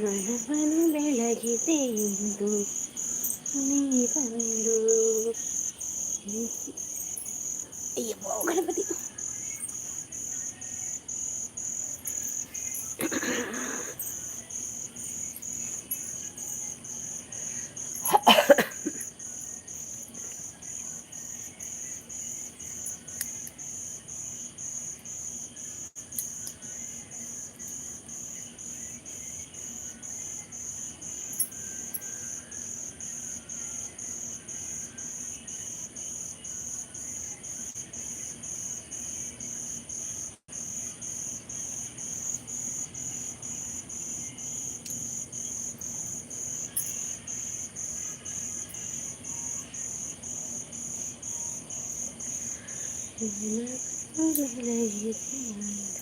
ಮನವನ್ನು ಬೆಳಗಿದೆ ಇಂದು ನೀ ಬಂದು. ಅಯ್ಯಪ್ಪ ಗಣಪತಿ. ಮನವನ್ನು ಬೆಳಗಿದೆ ಇಂದು.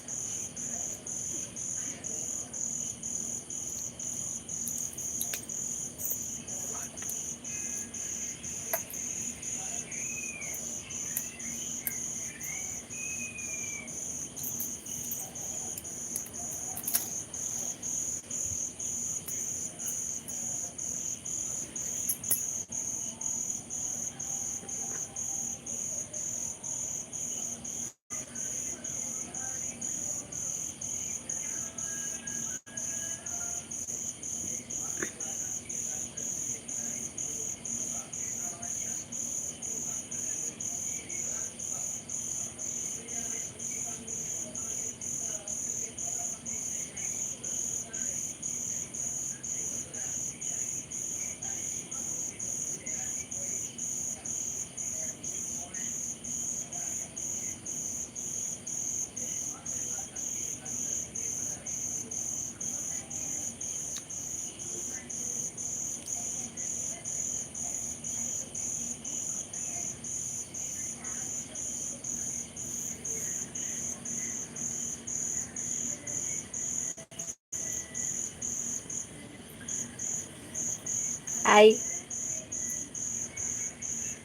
ಹಾಯ್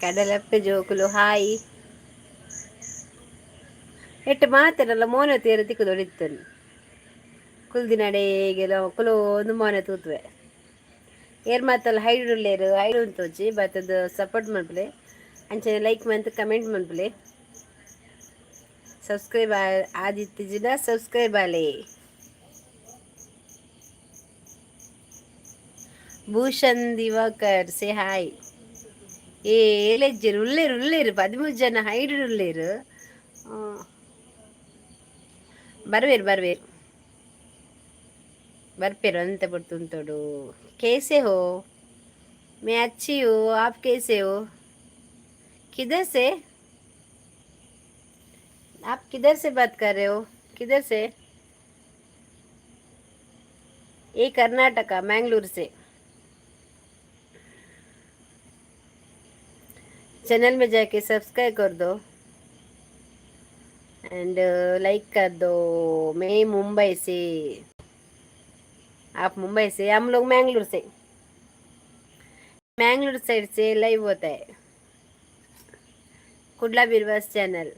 ಕಡಲಪ್ಪೆ ಜೋಕುಲು, ಹಾಯ್. ಎಟ್ಟು ಮಾತಾಡಲ್ಲ, ಮೋನ ತೀರ ತಿಕ್ಕು ದೊಡಿತ್ತನು ಕುಲ್ದಿನಡೆಗೆಲ ಕುಲು ಒಂದು ಮೋನೆ ತೂತುವೆ. ಏರ್ ಮಾತಲ್ಲ ಹೈಡ್ ಉಲ್ಲೇರು, ಹೈಡ್ ಉಂತೋಚಿ ಬತ್ತದ ಸಪೋರ್ಟ್ ಮನ್ಪುಲೆ. ಅಂಚನೆ ಲೈಕ್ ಮಂತ್ ಕಮೆಂಟ್ ಮನ್ಪುಲೆ. ಸಬ್ಸ್ಕ್ರೈಬ್ ಆದಿತ್ತಿಜಿಡ ಸಬ್ಸ್ಕ್ರೈಬ್ ಆಲೆ. Bhushan Diwakar say hi. ಏ ಏಲೆಜ್ಜೆರ್ ಉಲ್ಲೇರು ಉಲ್ಲೇರು, 13 ಜನ ಹೈಡ್ ಉಲ್ಲೇರು. ಬರ್ವೇರು ಬರ್ವೇರು ಬರ್ಪೇರು ಅಂತ ಪುರ್ತುಂತೋಡು. कैसे हो? मैं अच्छी हूँ, आप कैसे हो? किधर से आप, किधर से बात कर रहे हो, किधर से? ये कर्नाटका, मैंगलोर से। चैनल में जाके सब्सक्राइब कर दो एंड लाइक कर दो। मैं मुंबई से। आप मुंबई से? हम लोग मैंगलोर से। मैंगलोर साइड से लाइव होता है कुडला बिरवास चैनल।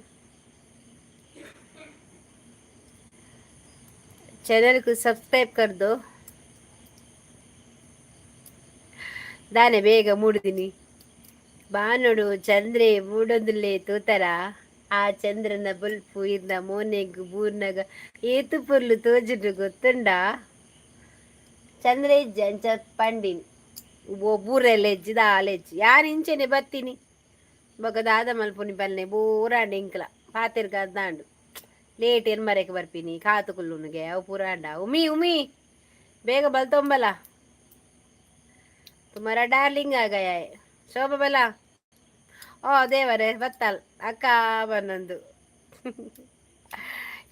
चैनल को सब्सक्राइब कर दो। ದಾನೆ ಬೇಗ ಮೂಡುದಿನಿ. ಬಾನೋಡು ಚಂದ್ರೆ ಮೂಡೊಂದುಲ್ಲೆ ತೂತರ. ಆ ಚಂದ್ರನ ಬೊಲ್ಪು ಇರ್ನ ಮೋನೆಗ್ ಬೂರ್ನಗ ಏತು ಪೊರ್ಲು ತೋಜುಂಡು ಗೊತ್ತುಂಡಾ? ಚಂದ್ರ ಇಜ್ಜಿ ಅಂಚ ಪಂಡಿನಿ. ಓ ಬೂರೆಲ್ಲ ಇಜ್ಜಿ, ದಾಲ ಇಜ್ಜಿ. ಯಾನ್ ಇಂಚೆನೆ ಬತ್ತೀನಿ ಬೊಕ ದಾದ ಮಲ್ಪುನಿ ಪಲ್ಲೆ ಪೂರಾಂಡ. ಇಂಕ್ಲ ಪಾತೆರ್ಗ ದಾಂಡು ಲೇಟ್ ಎನ್ಮರೆಕ್ ಬರ್ಪಿನಿ ಕಾತು ಕುಲ್ಲುನುಗೆ ಅವು ಪೂರಾಂಡ. ಉಮಿ ಉಮಿ ಬೇಗ ಬಲ್ತೊಂಬಲ, तुम्हारा डार्लिंग आ गया है. ಶೋಭಾ ಬಲ. ಓ ದೇವರೇ ಬತ್ತಲ್ ಅಕ್ಕ ಬನ್ನೊಂದು.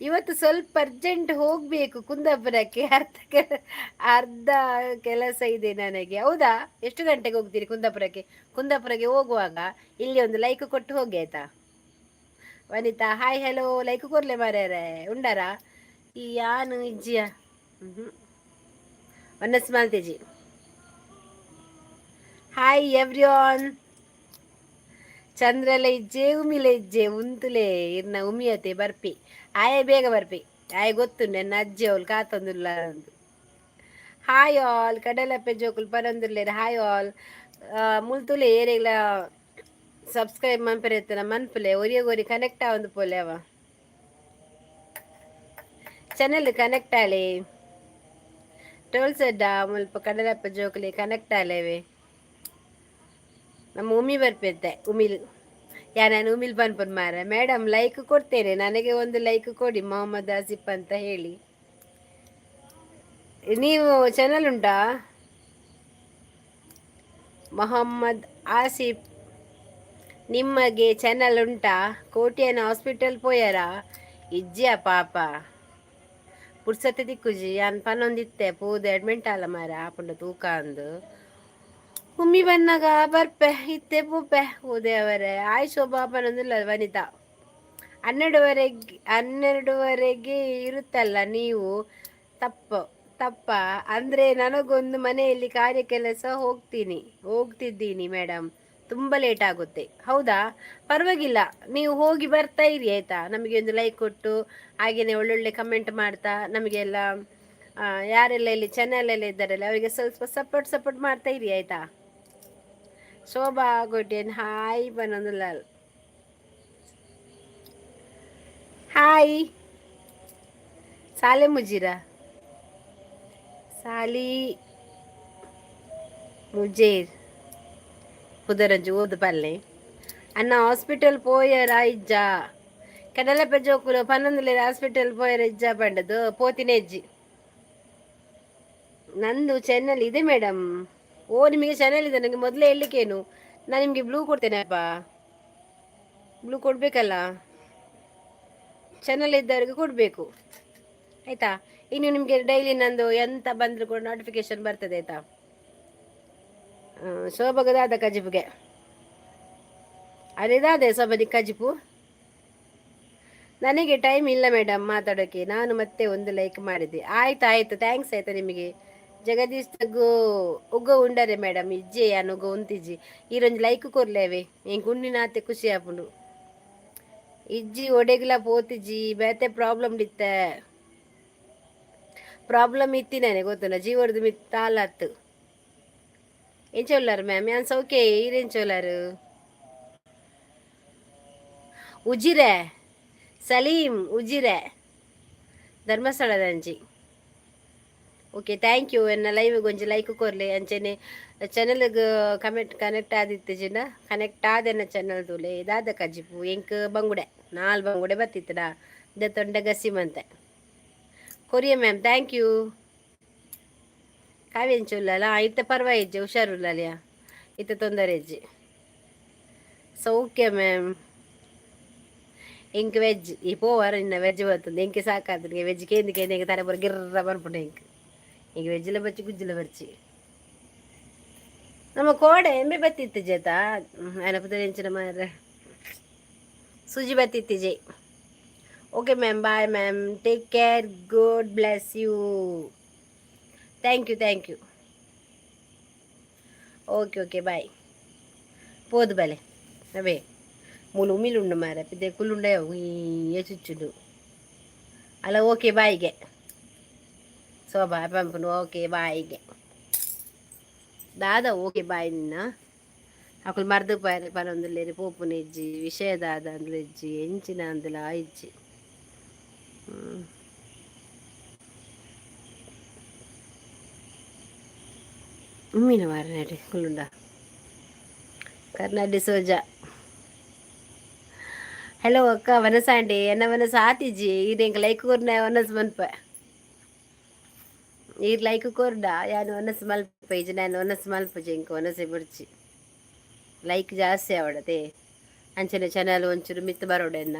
ಇವತ್ತು ಸ್ವಲ್ಪ ಅರ್ಜೆಂಟ್ ಹೋಗಬೇಕು ಕುಂದಾಪುರಕ್ಕೆ, ಅರ್ಧ ಕೆಲಸ ಇದೆ ನನಗೆ. ಹೌದಾ? ಎಷ್ಟು ಗಂಟೆಗೆ ಹೋಗ್ತೀರಿ ಕುಂದಾಪುರಕ್ಕೆ? ಕುಂದಾಪುರಕ್ಕೆ ಹೋಗುವಾಗ ಇಲ್ಲಿ ಒಂದು ಲೈಕ್ ಕೊಟ್ಟು ಹೋಗಿ, ಆಯ್ತಾ? ವನಿತಾ ಹಾಯ್ ಹಲೋ. ಲೈಕ್ ಕೊರ್ಲೆ ಮಾರ್ಯಾರೆ ಉಂಡಾರ? ಈ ಯಾನು ಇಜ್ಜಿಯ ಹ್ಞೂ ಒನ್ನಸ್ ಮಾಲ್ತೇಜಿ. Hi everyone. ಚಂದ್ರಲ ಇಜ್ಜೆ, ಉಮಿಲ ಇಜ್ಜೆ, ಉಂತುಲೆ. ಇರ್ನ ಉಮಿಯತೆ ಬರ್ಪಿ ಆಯೆ ಬೇಗ ಬರ್ಪಿ. ಆಯೆ ಗೊತ್ತು, ನನ್ನ ಅಜ್ಜಿ ಅವಳು ಕಾತೊಂದುಲ್ಲ. ಹಾಯ್ ಆಲ್, ಕಡಲಪ್ಪೆ ಜೋಕುಲು ಪನೊಂದುಲ್ಲೆರ್. ಹಾಯ್ ಆಲ್, ಮುಲ್ತುಲೆ ಏರೆಗ್ಲ ಸಬ್ಸ್ಕ್ರೈಬ್ ಮನ್ಪರೆ ಇತ್ತನ ಮನ್ಪುಲೆ. ಒರಿಯಗೊರಿ ಕನೆಕ್ಟ್ ಆವೊಂದು ಪೋಲೆ, ಅವ ಚಾನೆಲ್ ಕನೆಕ್ಟ್ ಆಲೆ. ಟೋಲ್ಸೆಡ್ಡ ಮುಲ್ಪ ಕಡಲಪ್ಪ ಜೋಕುಲೆ ಕನೆಕ್ಟ್ ಆಲೇವೆ. ನಮ್ಮ ಉಮಿ ಬರ್ಪೆತ್ತೆ, ಉಮಿಲ್. ಯಾ ನಾನು ಉಮಿಲ್ ಪನ್ಪುನ್ ಮಾರ. ಮೇಡಮ್, ಲೈಕ್ ಕೊಡ್ತೇನೆ, ನನಗೆ ಒಂದು ಲೈಕ್ ಕೊಡಿ. ಮೊಹಮ್ಮದ್ ಆಸಿಫ್ ಅಂತ ಹೇಳಿ. ನೀವು ಚಾನಲ್ ಉಂಟಾ? ಮೊಹಮ್ಮದ್ ಆಸಿಫ್, ನಿಮಗೆ ಚಾನಲ್ ಉಂಟಾ? ಕೋಟಿಯನ ಹಾಸ್ಪಿಟಲ್ ಪೋಯರ? ಇಜ್ಜಿಯ ಪಾಪ, ಪುರ್ಸತ್ತೆ ತಿಕ್ಕುಜಿ. ಯಾನ್ ಪನೊಂದಿತ್ತೆ, ಪೋದು ಅಡ್ಮಿಂಟ್ ಆಲ ಮಾರ ಆಪುಂಡ ತೂಕ ಅಂದು. ಉಮ್ಮಿ ಬನ್ನಾಗ ಬರ್ಪೆ, ಇತ್ತೆ ಪೂಪೆ ಓದೆ ಅವರೇ. ಆಯ್ ಶೋಭಾ ಪನೊಂದಿಲ್ಲ. ವನಿತಾ, 12ವರೆಗೆ, 12ವರೆಗೆ ಇರುತ್ತಲ್ಲ ನೀವು? ತಪ್ಪು ತಪ್ಪ ಅಂದರೆ ನನಗೊಂದು ಮನೆಯಲ್ಲಿ ಕಾರ್ಯ ಕೆಲಸ, ಹೋಗ್ತೀನಿ, ಹೋಗ್ತಿದ್ದೀನಿ ಮೇಡಮ್, ತುಂಬ ಲೇಟ್ ಆಗುತ್ತೆ. ಹೌದಾ? ಪರವಾಗಿಲ್ಲ, ನೀವು ಹೋಗಿ ಬರ್ತಾ ಇರಿ, ಆಯಿತಾ? ನಮಗೆ ಒಂದು ಲೈಕ್ ಕೊಟ್ಟು, ಹಾಗೆಯೇ ಒಳ್ಳೊಳ್ಳೆ ಕಮೆಂಟ್ ಮಾಡ್ತಾ, ನಮಗೆಲ್ಲ ಯಾರೆಲ್ಲ ಇಲ್ಲಿ ಚಾನಲಲ್ಲಿ ಇದ್ದಾರಲ್ಲ, ಅವರಿಗೆ ಸ್ವಲ್ಪ ಸಪೋರ್ಟ್ ಸಪೋರ್ಟ್ ಮಾಡ್ತಾ ಇರಿ, ಆಯಿತಾ? ಶೋಭಾ ಕೋಟ್ಯನ್ ಹಾಯ್ ಬನಂದುಲಾಲ್. ಹಾಯ್. ಸಾಲೆ ಮುಜೀರಾ, ಸಾಲಿ ಮುಜೇರ್ ಪುದರಂಜಿ ಓದು ಪಲ್ಲೆ. ಅಣ್ಣ, ಹಾಸ್ಪಿಟಲ್ ಪೋಯರ ಇಜ್ಜಾ? ಕಡಲಪ್ಪ ಜೋಕುಲು ಪನ್ನೊಂದುಲೇರ್, ಹಾಸ್ಪಿಟಲ್ ಪೋಯರ ಇಜ್ಜಾ ಪಂಡದು. ಪೋತಿನ ಇಜ್ಜಿ. ನಂದು ಚಾನಲ್ ಇದೆ ಮೇಡಮ್. ಓ, ನಿಮಗೆ ಚಾನಲ್ ಇದೆ, ನನಗೆ ಮೊದಲೇ ಹೇಳಲಿಕ್ಕೇನು? ನಾನು ನಿಮಗೆ ಬ್ಲೂ ಕೊಡ್ತೇನೆ ಅಪ್ಪ. ಬ್ಲೂ ಕೊಡಬೇಕಲ್ಲ, ಚಾನಲ್ ಇದ್ದವರಿಗೆ ಕೊಡಬೇಕು, ಆಯಿತಾ? ಇನ್ನು ನಿಮಗೆ ಡೈಲಿ ನಂದು ಎಂತ ಬಂದರೂ ಕೂಡ ನೋಟಿಫಿಕೇಶನ್ ಬರ್ತದೆ, ಆಯಿತಾ? ಶೋಭಗದಾದ ಕಜಿಪುಗೆ ಅದೇದಾದೆ ಸೋಬದಿ ಕಜಿಪು. ನನಗೆ ಟೈಮ್ ಇಲ್ಲ ಮೇಡಮ್ ಮಾತಾಡೋಕ್ಕೆ. ನಾನು ಮತ್ತೆ ಒಂದು ಲೈಕ್ ಮಾಡಿದೆ. ಆಯ್ತು ಆಯ್ತು, thanks, ಆಯ್ತಾ ನಿಮಗೆ. ಜಗದೀಶ್ ತಗ್ಗು ಉಗ್ಗ ಉಂಡರೆ ಮೇಡಮ್? ಇಜ್ಜೆ, ಯಾನ್ ಉಗ್ಗ ಉಂತಿಜ್ಜಿ. ಈರೊಂಜಿ ಲೈಕ್ ಕೊರ್ಲೇವೆ, ಎಂಕ್ ಉಂಡಿನಾತೆ ಖುಷಿ ಆಪುಂಡು. ಇಜ್ಜಿ, ಒಡೆಗ್ಲ ಪೋತಿಜ್ಜಿ, ಬೇತೆ ಪ್ರಾಬ್ಲಮ್ ಇತ್ತ. ಪ್ರಾಬ್ಲಮ್ ಇತ್ತಿನೇನೆ ಗೊತ್ತುಂಡ ಜೀವಡ್ದು ಮಿತ್ತಾಲತ್ತು. ಎಂಚ ಉಲ್ಲರ್ ಮ್ಯಾಮ್? ಯಾನ್ ಸೌಖ್ಯ, ಈರೆಂಚ ಉಲ್ಲರ್? ಉಜಿರೆ, ಸಲೀಂ ಉಜಿರೆ, ಧರ್ಮಸ್ಥಳದಂಚಿ. Okay, thank you. ಎನ್ನ ಲೈವ್ ಒಂಜಿ ಲೈಕ್ ಕೊರ್ಲೆ. ಅಂಚನೆ ಚಾನಲ್ಗ್ ಕಮೆಂಟ್ ಕನೆಕ್ಟ್ ಆದಿತ್ತಿಜಿನ ಕನೆಕ್ಟ್ ಆದೆನ ಚಾನಲ್ ತೂಲೆ. ದಾದ ಕಜಿಪು? ಎಂಕ್ ಬಂಗುಡೆ, ನಾಲ್ ಬಂಗುಡೆ ಬತ್ತಿತ್ತಡ ದೆತ್ತೊಂಡ ಗಸಿ ಮಂತೆ ಕೊರಿಯ. Ma'am, thank you. ಕಾವ್ಯ ಎಂಚ ಉಲ್ಲಲ್ಲ? ಇತ್ತೆ ಪರ್ವಾಯಿಜ್ಜಿ, ಹುಷಾರುಲ್ಲಲಿಯ, ಇತ್ತೆ ತೊಂದರೆ ಇಜ್ಜಿ. ಸೌಖ್ಯ ಮ್ಯಾಮ್. ಎಂಕ್ ವೆಜ್ ಈ ಪೋವಾರ ಇನ್ನ ವೆಜ್ ಬರ್ತದೆ. ಎಂಕೆ ಸಾಕಾದ್ರೆ ವೆಜ್ ಕೇಂದು ಕೇಂದು ಎಂಕ್ ತಲೆ ಪೂರ ಗಿರ್ರ ಬರ್ಪುಂಡು. ಎಂಕ್ ಈಗ ವೆಜ್ಲ ಬಚ್ಚಿ ಗುಜ್ಜುಲ ಬರ್ಚಿ. ನಮ್ಮ ಕೋಡೆ ಎಂಬೆ ಬತ್ತಿತ್ತು ಜೇತ ಅನಪದ ಎಂಚಿನ ಮಾರ್ರೆ suji ಬತ್ತಿತ್ತು J. Okay ma'am, bye ma'am, take care, God bless you. Thank you, thank you. Okay okay, bye. ಪೋದು ಬಲೆ. ಅವೇ ಮೂಲು ಉಮಿಲುಂಡು ಮಾರ ಪಿದೆ ಕುಲ್ಲುಂಡೆ ಚುಚ್ಚುಂಡು ಅಲ್ಲ. ಓಕೆ, ಬಾಯ್ಗೆ ಶೋಭಾ ಪಂಪುನು. ಓಕೆ, ಬಾಯ್ಗೆ ದಾದ. Okay, bye. ನಿನ್ನ ಅಕುಲು ಮರ್ದು ಪೋಯರೆ ಪನೊಂದುಲ್ಲೆರ್. ಪೋಪುನ ಇಜ್ಜಿ, ವಿಷಯ ದಾದ ಅಂದ್ಲ ಇಜ್ಜಿ, ಎಂಚಿನ ಅಂದ್ಲ ಇಜ್ಜಿ. ಉಮ್ಮಿನ ಮಾರನೇಡಿ ಕುಲ್ಲುಂಡ. ಕರ್ನಾಡಿ ಸೋಜಾ. ಹಲೋ ಅಕ್ಕ, ವನಸಾಂಡಿ ಎನ್ನ ವನಸ ಆತಿಜ್ಜಿ. ಇದು ಎಂಕ್ ಲೈಕ್ ಕೊರ್ನ ವನಸ್ ಮನ್ಪ. ಈರ್ ಲೈಕ್ ಕೊರ್ಡ ಯಾನ್ ವನಸ್ ಮಲ್ಪ ಇಜ್ಜಿ. ನಾನು ವನಸ್ ಮಲ್ಪುಜಿ, ಎಂಕ್ ವನಸೆ ಬುಡ್ಚಿ. ಲೈಕ್ ಜಾಸ್ತಿ ಆವಡತೆ, ಅಂಚನೆ ಚಾನಲ್ ಒಂಚೂರು ಮಿತ್ತ್ ಬರೋಡೆನ್ನ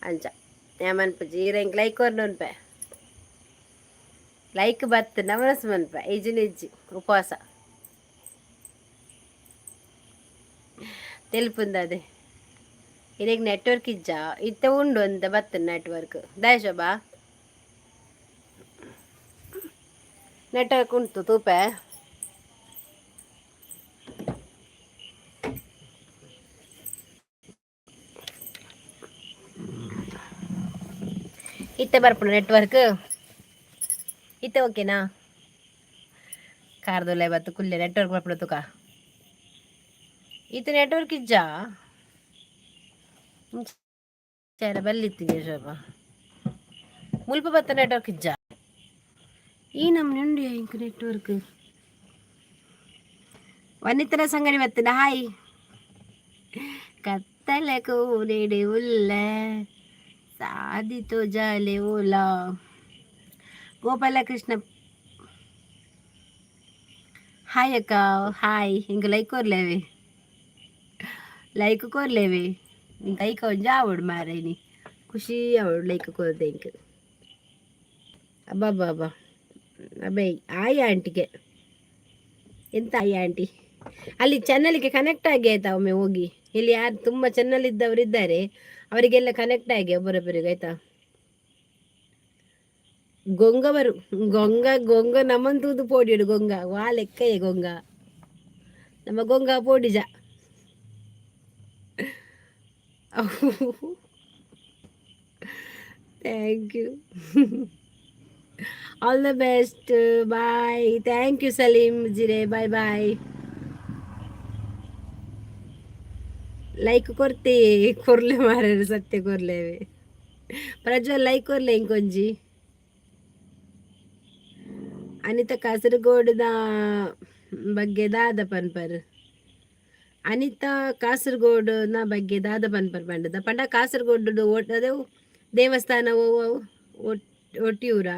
ಅಂಚ ಯಾ ಮನ್ಪುಜಿ. ಈರ್ ಎಂಕ್ ಲೈಕ್ ಕೊರ್ನ ಉನ್ಪೆ. ಲೈಕ್ ಬತ್ತ್ಂಡ ವನಸ್ ಮನ್ಪ, ಇಜ್ಜಿಂಡ ಇಜ್ಜಿ, ಉಪವಾಸ. ತೆಲ್ಪುಂದದೆ. ಇರೆಗ್ ನೆಟ್ವರ್ಕ್ ಇಜ್ಜಾ? ಇತ್ತೆ ಉಂಡು ಅಂತ ಬತ್ತುಂಡು ನೆಟ್ವರ್ಕ್. ದಾಯೆ ಶೋಭಾ, ನೆಟ್ವರ್ಕ್ ಉಂಟು ತೂಪೆ. ಇತ್ತೆ ಬರ್ಪುಂಡು ನೆಟ್ವರ್ಕ್. ಇತ್ತೆ ಓಕೆನಾ? ಕಾರ್ದೊಲೆ ಬತ್ತು ಕುಲ್ಲೆ ನೆಟ್ವರ್ಕ್ ಬರ್ಪುಂಡು ತುಕ. ಇತ್ತೆ ನೆಟ್ವರ್ಕ್ ಇಜ್ಜಾ? ಇಂಚ ಬಲ್ಲಿತ್ತಿಗೆ ಸ್ವಲ್ಪ ಮುಲ್ಪ ಬತ್ತ ನೆಟ್ವರ್ಕ್ ಇಜ್ಜಾ? ಈ ನಮ್ಮನೆ ಉಂಡು ಇಂಕ್ ನೆಟ್ವರ್ಕ್. ವನಿತರ ಸಂಗಡಿ ಬತ್ತದ. ಹಾಯ್. ಕತ್ತಲೆ ಕೋನೆಡೆ ಉಲ್ಲ ಸಾದಿ ತೋಜಾಲೆ ಓಲಾ. ಗೋಪಾಲಕೃಷ್ಣ, ಹಾಯ್ ಅಕ್ಕ. ಹಾಯ್. ಇಂಕ್ ಲೈಕ್ ಕೊರ್ಲೇವೆ, ಲೈಕ್ ಕೊರ್ಲೇವೆ. ಇಂಕ್ ಐಕ ಒಂಜಿ ಆವೊಡು ಮಾರ್ರೆ. ಇನಿ ಖುಷಿ ಆವೊಡು ಲೈಕ್ ಕೊರ್ದೆ ಇಂಕ್. ಅಬ್ಬಬ್ಬಾ, ಅಬ್ಬೈ. ಆಯ್ ಆಂಟಿಗೆ ಎಂತ? ಆಯ್ ಆಂಟಿ, ಅಲ್ಲಿ ಚಾನಲ್ಗೆ ಕನೆಕ್ಟ್ ಆಗಿ ಆಯ್ತಾ? ಒಮ್ಮೆ ಹೋಗಿ. ಇಲ್ಲಿ ಯಾರು ತುಂಬ ಚಾನಲ್ ಇದ್ದವರು ಇದ್ದಾರೆ, ಅವರಿಗೆಲ್ಲ ಕನೆಕ್ಟ್ ಆಗಿ ಒಬ್ಬರೊಬ್ಬರಿಗೆ ಆಯ್ತಾ? ಗೊಂಗವರು ಗೊಂಗ ಗೊಂಗ ನಮ್ಮನ್ ತೂದು ಪೋಡಿಯಡು. ಗೊಂಗ ವಾ ಲೆಕ್ಕಯೇ ಗೊಂಗ. ನಮ್ಮ ಗೊಂಗ ಪೋಡಿಜ. Thank you, all the best, bye. Thank you Saleem ಜಿರೆ, bye bye. Like ಕೊರ್ತಿ ಕೊರ್ಲೆ ಮಾರ್ರೆ, ಸತ್ಯ ಕೊರ್ಲೇವೆ. ಪ್ರಜ್ವಲ್, ಲೈಕ್ ಕೊರ್ಲೆ ಇಂಕೊಂಜಿ. ಅನಿತಾ, ಕಾಸರಗೋಡುದ ಬಗ್ಗೆ ದಾದ ಪನ್ಪರ್? ಅನಿತಾ, ಕಾಸರಗೋಡುನ ಬಗ್ಗೆ ದಾದ ಪನ್ಪರ್ ಪಂಡದ ಪಂಡ ಕಾಸರಗೋಡು ಅದೇ ದೇವಸ್ಥಾನ ಒಟ್ಟಿಯೂರ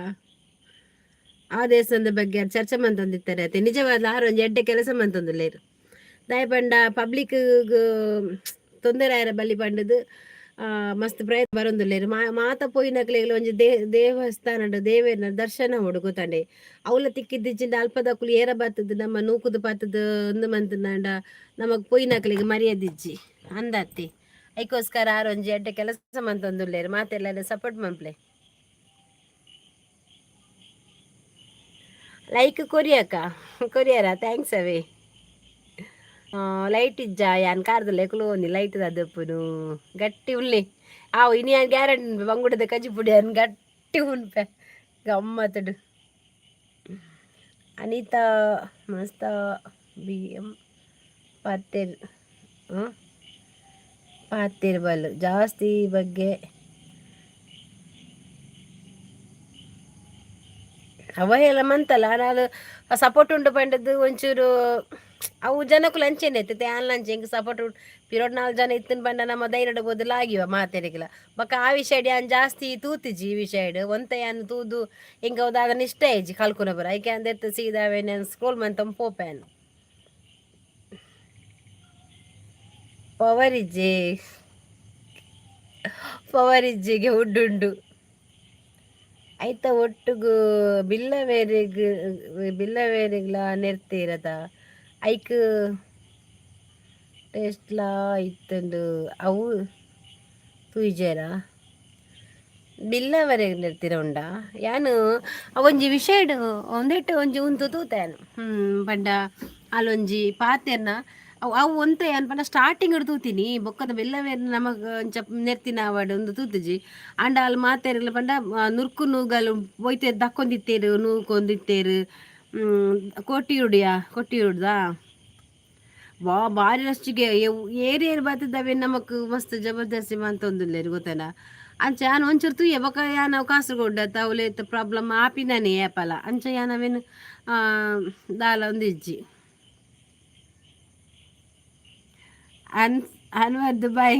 ಆ ದೇವಸ್ಥಾನದ ಬಗ್ಗೆ ಚರ್ಚೆ ಮಂತೊಂದಿತ್ತಾರೆ ಅತ್ತೆ. ನಿಜವಾದ ಆರು ಒಂಜಿ ಎಡ್ಡೆ ಕೆಲಸ ಮಂತೊಂದುಲ್ಲೇರು. ದಾಯ ಪಂಡ ಪಬ್ಲಿಕ್ ತೊಂದರೆ ಆಯರ ಬಲ್ಲಿ ಪಂಡದು ಮಸ್ತ್ ಪ್ರಯತ್ನ ಬರೊಂದುಲ್ಲೆರ್. ಮಾತ ಪೋಯಿನಕ್ಲೆಗ್ಲ ಒಂಜಿ ದೇವಸ್ಥಾನಡ್ ದೇವೆರ್ನ ದರ್ಶನ ಆವೊಡು ಗೊತ್ತಂಡೆ. ಅವ್ಲ ತಿಕ್ಕಿದ್ದಿಜ್ಜಿಂಡ ಅಲ್ಪದಕುಲು ಏರ ಬತ್ತದ್ ನಮ್ಮ ನೂಕುದು ಪತ್ತುದು ಉಂದು ಮಂತುಂಡ ನಮಕ್ ಪೋಯಿನಕ್ಲೆಗ್ ಮರ್ಯಾದಿಜ್ಜಿ ಅಂದತ್ತಿ. ಐಕೋಸ್ಕರ ಆರ್ ಒಂಜಿ ಎಡ್ಡೆ ಕೆಲಸ ಮಂತೊಂದುಲ್ಲೆರ್. ಮಾತೆರ್ಲ ಸಪೋರ್ಟ್ ಮನ್ಪುಲೆ. ಲೈಕ್ ಕೊರಿಯಕ್ಕ, ಕೊರಿಯರ? Thanks ಅವೇ. ಲೈಟ್ ಇಜ್ಜಾ? ಯಾನ್ ಕಾರ್ದಲ್ಲ ಒಂಜಿ ಲೈಟ್ ದಪ್ಪುನು ಗಟ್ಟಿ ಉಲ್ಲೆ. ಆವು ಇನಿ ಯಾನ್ ಗ್ಯಾರಂಟಿ ಬಂಗುಡದ ಕಜಿಪುಡಿ ಯಾನ್ ಗಟ್ಟಿ ಉನ್ಪೆ ಗಮ್ಮತ್ತುಡು. ಅನಿತಾ ಮಸ್ತ ಬಿ ಎಂ ಪಾತೆರ್ ಪಾತೆರ್ ಬಲ್ ಜಾಸ್ತಿ ಬಗ್ಗೆ ಅವ ಮಂತಲ್ಲ ನಾನು ಸಪೋರ್ಟ್ ಉಂಡು ಪಂಡದ್ದು ಒಂಚೂರು. ಅವು ಜನಕುಲು ಅಂಚೆನೆ ಇತ್ತೆ ಆನ್ಲ ಅಂಚೆ. ಎಂಕ್ ಸಪೋರ್ಟ್ ಪಿರೋಡ್ ನಾಲ್ ಜನ ಇತ್ತಿನ ಪಂಡ ನಮ್ಮ ಧೈರ್ಯಡ್ ಪೋದು ಲಾಗಿವ ಮಾತೆರೆಗ್ಲ. ಬೊಕ್ಕ ಆ ವಿಷಯಡ್ ಯಾನ್ ಜಾಸ್ತಿ ತೂತಿಜಿ. ಈ ವಿಷಯಡ್ ಒಂತೆ ಯಾನ್ ತೂದು ಎಂಕ್ ಅವು ದಾದನ ಇಷ್ಟ ಆಯಿಜಿ ಕಲ್ಕುನ ಪೂರ. ಐಕೆ ಅಂದೆತ್ತ ಸೀದಾ ಅವೇನ್ ಸ್ಕ್ರೋಲ್ ಮಂತೊಂದು ಪೋಪೆ. ಪವರ್ ಇಜ್ಜಿ, ಪವರ್ ಇಜ್ಜಿಗೆ ಉಡ್ಡುಂಡು. ಐತ ಒಟ್ಟುಗು ಬಿಲ್ಲವೇರಿಗ್ ಬಿಲ್ಲವೇರಿಗ್ಲ ನೆರ್ತೀರದ ಐಕ್ ಟೇಸ್ಟ್ಲಾ ಇತ್ತುಂಡು. ಅವು ತೂಯಿಜೆರಾ? ಬಿಲ್ಲವರೆಗ್ ನೆರ್ತಿರ ಉಂಡಾ? ಯಾನ್ ಅವೊಂಜಿ ವಿಷಯಡ್ ಒಂದೆಟ್ ಒಂಜಿ ಉಂತು ತೂತೆ ಯಾನ್. ಪಂಡ ಅಲ್ಲೊಂಜಿ ಪಾತೆರ್ನ ಅವು ಅವು ಒಂತೆ ಯಾನ್ ಪಂಡ ಸ್ಟಾರ್ಟಿಂಗ್ ತೂತಿನಿ. ಬೊಕ್ಕದ ಬಿಲ್ಲವೆರ್ ನಮಗ್ ಅಂಚ ನೆರ್ತಿನ ಆವಡ್ ಉಂದು ತೂತುಜಿ. ಆಂಡ ಅಲ್ ಮಾತೆರ್ಗ್ಲ ಪಂಡ ನುರ್ಕು ನೂಗಲ್ ಪೋಯ್ತೆರ್, ದಕ್ಕೊಂದಿತ್ತೆರ್, ನೂಕೊಂದಿತ್ತೆರ್. ಕೋಟಿಯುಡಿಯಾ ಕೊಟ್ಟಿಯೂರ್ದ ವಾ ಬಾರಿ ರಷ್ಟಿಗೆ ಏರ್ ಏರ್ ಬತ್ತದವೆ. ನಮಕ್ ಮಸ್ತ್ ಜಬರ್ದಸ್ತಿ ಮಂತೊಂದುಲ್ಲೆರ್ ಗೊತ್ತನಾ. ಅಂಚ ಯಾನ್ ಒಂಚೂರು ತೂಯೆ. ಬೊಕ ಯಾನ್ ಅವು ಕಾಸರಗೋಡು ಅವುಲು ಇತ್ತೆ ಪ್ರಾಬ್ಲಮ್ ಆಪಿನನೇ ಏಪಲ. ಅಂಚ ಯಾನ್ ಅವೆನ್ ದಾಲ ಒಂದಿಜ್ಜಿ. ಅನ್ ಅನ್ವರ್ ದುಬೈ.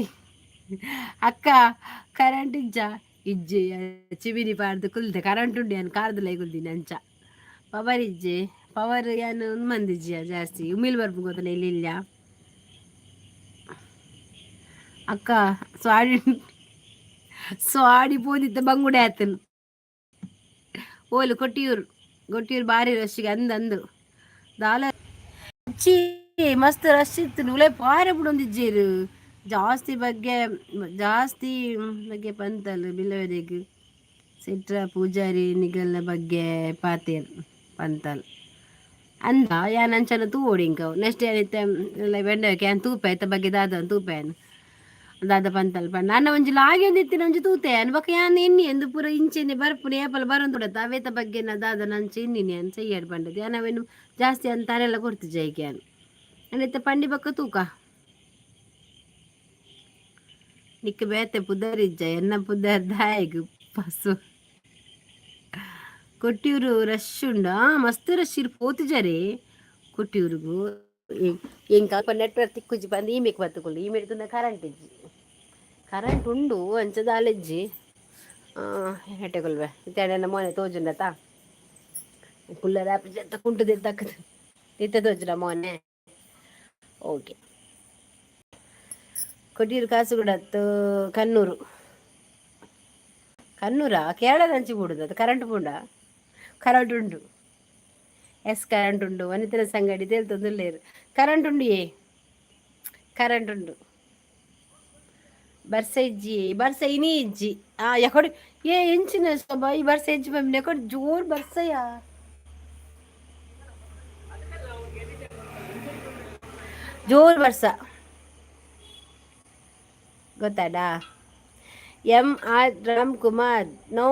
ಅಕ್ಕ, ಕರೆಂಟ್ ಇಜ್ಜಾ? ಇಜ್ಜಿ. ಚಿಮಿನಿ ಪಾಡ್ದು ಕುಲ್ದೆ. ಕರೆಂಟ್ ಉಂಡು, ಯಾನ್ ಕಾರ್ದುಲೈ ಕುಲ್ದಿನಿ. ಅಂಚ ಪವರ್ ಇಜ್ಜಿ. ಪವರ್ ಯಾನ್ ಉಂದು ಮಂದಿಜ್ಜಿ ಜಾಸ್ತಿ. ಉಮಿಲ್ ಬರ್ಪು ಗೊತ್ತನ ಇಲ್ಲಿ ಇಲ್ಲ. ಅಕ್ಕ, ಸ್ವಾಡಿ ಸ್ವಾಡಿ ಪೋದಿತ್ತ ಬಂಗುಡೆ ಆತನ್. ಓಲು? ಕೊಟ್ಟಿಯೂರು, ಕೊಟ್ಟಿಯೂರು ಬಾರಿ ರಶ್ಗೆ ಅಂದ್ ಅಂದು ದಾಲ ಚಿ ಮಸ್ತ್ ರಶ್ ಇತ್ತು. ಉಲೆ ಪಾರೆ ಬುಡೊಂದಿಜ್ಜೇರು. ಜಾಸ್ತಿ ಬಗ್ಗೆ ಜಾಸ್ತಿ ಬಗ್ಗೆ ಪಂತಲ್ ಬಿಲ್ಲವರೆಗ್ ಸೆಟ್ರ ಪೂಜಾರಿ ನಿಗಲ್ನ ಬಗ್ಗೆ ಪಾತೆರ್ ಪಂತಲ್ ಅಂದ. ಯಾನ್ ಅಂಚನ ತೂವೊಡು ಇಂಕ. ನೆಕ್ಸ್ಟ್ ಯಾನ್ ಇತ್ತೆ ಬೆಂಡ ಯಾನ್ ತೂಪೆ ಐತ ಬಗ್ಗೆ ದಾದ ತೂಪೆ ಯಾನ್. ದಾದ ಪಂತಲ್ ಪಂಡ ಅಣ್ಣ ಒಂಜಿ ಲಾಗಿ ಒಂದು ಇತ್ತಿನ ಒಂಜಿ ತೂತೆ ಅನ್ ಬೊಕ ಯಾನ್ ಎನ್ನಿ ಎಂದು ಪೂರ ಇಂಚೆನೆ ಬರ್ಪುನಿ ಏಪಲ ಬರೊಂದುಡತ್ತ ಅವೇತ ಬಗ್ಗೆ ದಾದ ನಂಚ ಎನ್ನಿನಿ ಅನ್ ಸೆಯ್ಯಡ್ ಪಂಡದು ಯಾನ್ ಅವೇನು ಜಾಸ್ತಿ ಅಂತ ತರೆಲ್ಲ ಕೊಡ್ತಿಜ್ಜ ಯಾನ್ ಅಂಡ ಇತ್ತೆ ಪಂಡಿ ಬೊಕ್ಕ ತೂಕ. ನಿಕ್ ಬೇತೆ ಪುದರಿಜ್ಜ ಎನ್ನ ಪುದರ್ ದಾಯೆಗ್ ಪಸು. ಕೊಟ್ಟಿಯೂರು ರಶ್ ಉಂಡು, ಮಸ್ತ್ ರಶ್ ಇರ್ ಪೋತುಜಾರೆ ಕೊಟ್ಟಿಯೂರುಗು. ಎಂಕ್ ಅಲ್ಪ ನೆಟ್ವರ್ಕ್ ತಿಕ್ಕುಜಿ ಪಂದ್ ಈಮೆಗ್ ಬತ್ತುಕೊಳ್ಳು, ಈಮೆಡ್ ತೂಂಡ ಕರೆಂಟ್ ಇಜ್ಜಿ. ಕರೆಂಟ್ ಉಂಡು ಅಂಚ ದಾಲ ಇಜ್ಜಿ. ಎಟ್ಟೆಕೊಲ್ವೆ ಇತ್ತೆ ಮೋನೆ ತೋಜುಂಡತ ಕುಲ್ಲರ ಆಪುಜಿ ಕುಂಟು ದೆತ್ತಕ್ಕದು ಇತ್ತೆ ತೋಜುಂಡ ಮೋನೆ. ಓಕೆ, ಕೊಟ್ಟಿಯೂರು ಕಾಸರಗೋಡತ್ತು ಕಣ್ಣೂರು ಕಣ್ಣೂರಾ ಕೇರಳದಂಚಿ ಬೂಡುದು ಅದು. ಕರೆಂಟ್ ಪೂಂಡ ಕರೆಂಟ್ ಉಂಡು, ಎಸ್ ಕರೆಂಟ್ ಉಂಡು. ವನಿತನ ಸಂಗಡಿ ತೇಲ್ತೊಂದುಲ್ಲೆರ್ ಕರೆಂಟ್ ಉಂಡು, ಏ ಕರೆಂಟ್ ಉಂಡು. ಬರ್ಸ ಇಜ್ಜಿ, ಬರ್ಸ ಇನಿ ಇಜ್ಜಿ. ಎಕಡೆ ಏ ಎಂಚಿನ ಶೋಭಾ ಈ ಬರ್ಸ ಇಜ್ಜಿ ಪನ್ಪಿನ? ಎಕಡೆ ಜೋರ್ ಬರ್ಸಯಾ, ಜೋರ್ ಬರ್ಸ ಗೊತ್ತಾಡಾ? M R Ram Kumar no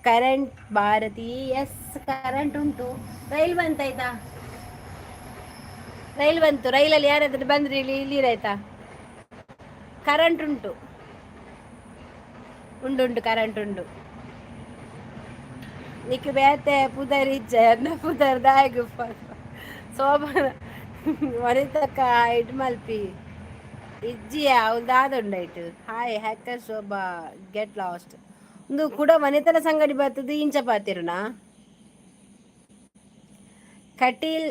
current Bharati. Yes current ಉಂಟು. ರೈಲ್ ಬಂತಾಯ್ತಾ? ರೈಲ್ ಬಂತು. ರೈಲಲ್ಲಿ ಯಾರಾದ್ರೂ ಬಂದ್ರೆ ಇಲ್ಲಿ ಇಲ್ಲಿರಾಯ್ತಾ? ಕರೆಂಟ್ ಉಂಟು, ಉಂಡು ಉಂಟು, ಕರೆಂಟ್ ಉಂಟು. ನಿಕ್ ಬೇತೆ ಪುದರ್ ಇಜ್ಜ ಎನ್ನ ಪುದರ್ ದಾಯೆಗ್ ಶೋಭನ ವನಿತಕ್ಕ ಇಡ್ ಮಲ್ಪಿ ಇಜ್ಜಿಯ ಅವು ದಾದ ಉಂಡೈಟ್. Hi hacker Shobha, get lost. ಒಂದು ಕೂಡ ಮನೆತನ ಸಂಗಡಿ ಬರ್ತದೆ ಇಂಚ ಪಾತಿರುನಾ ಕಟೀಲ್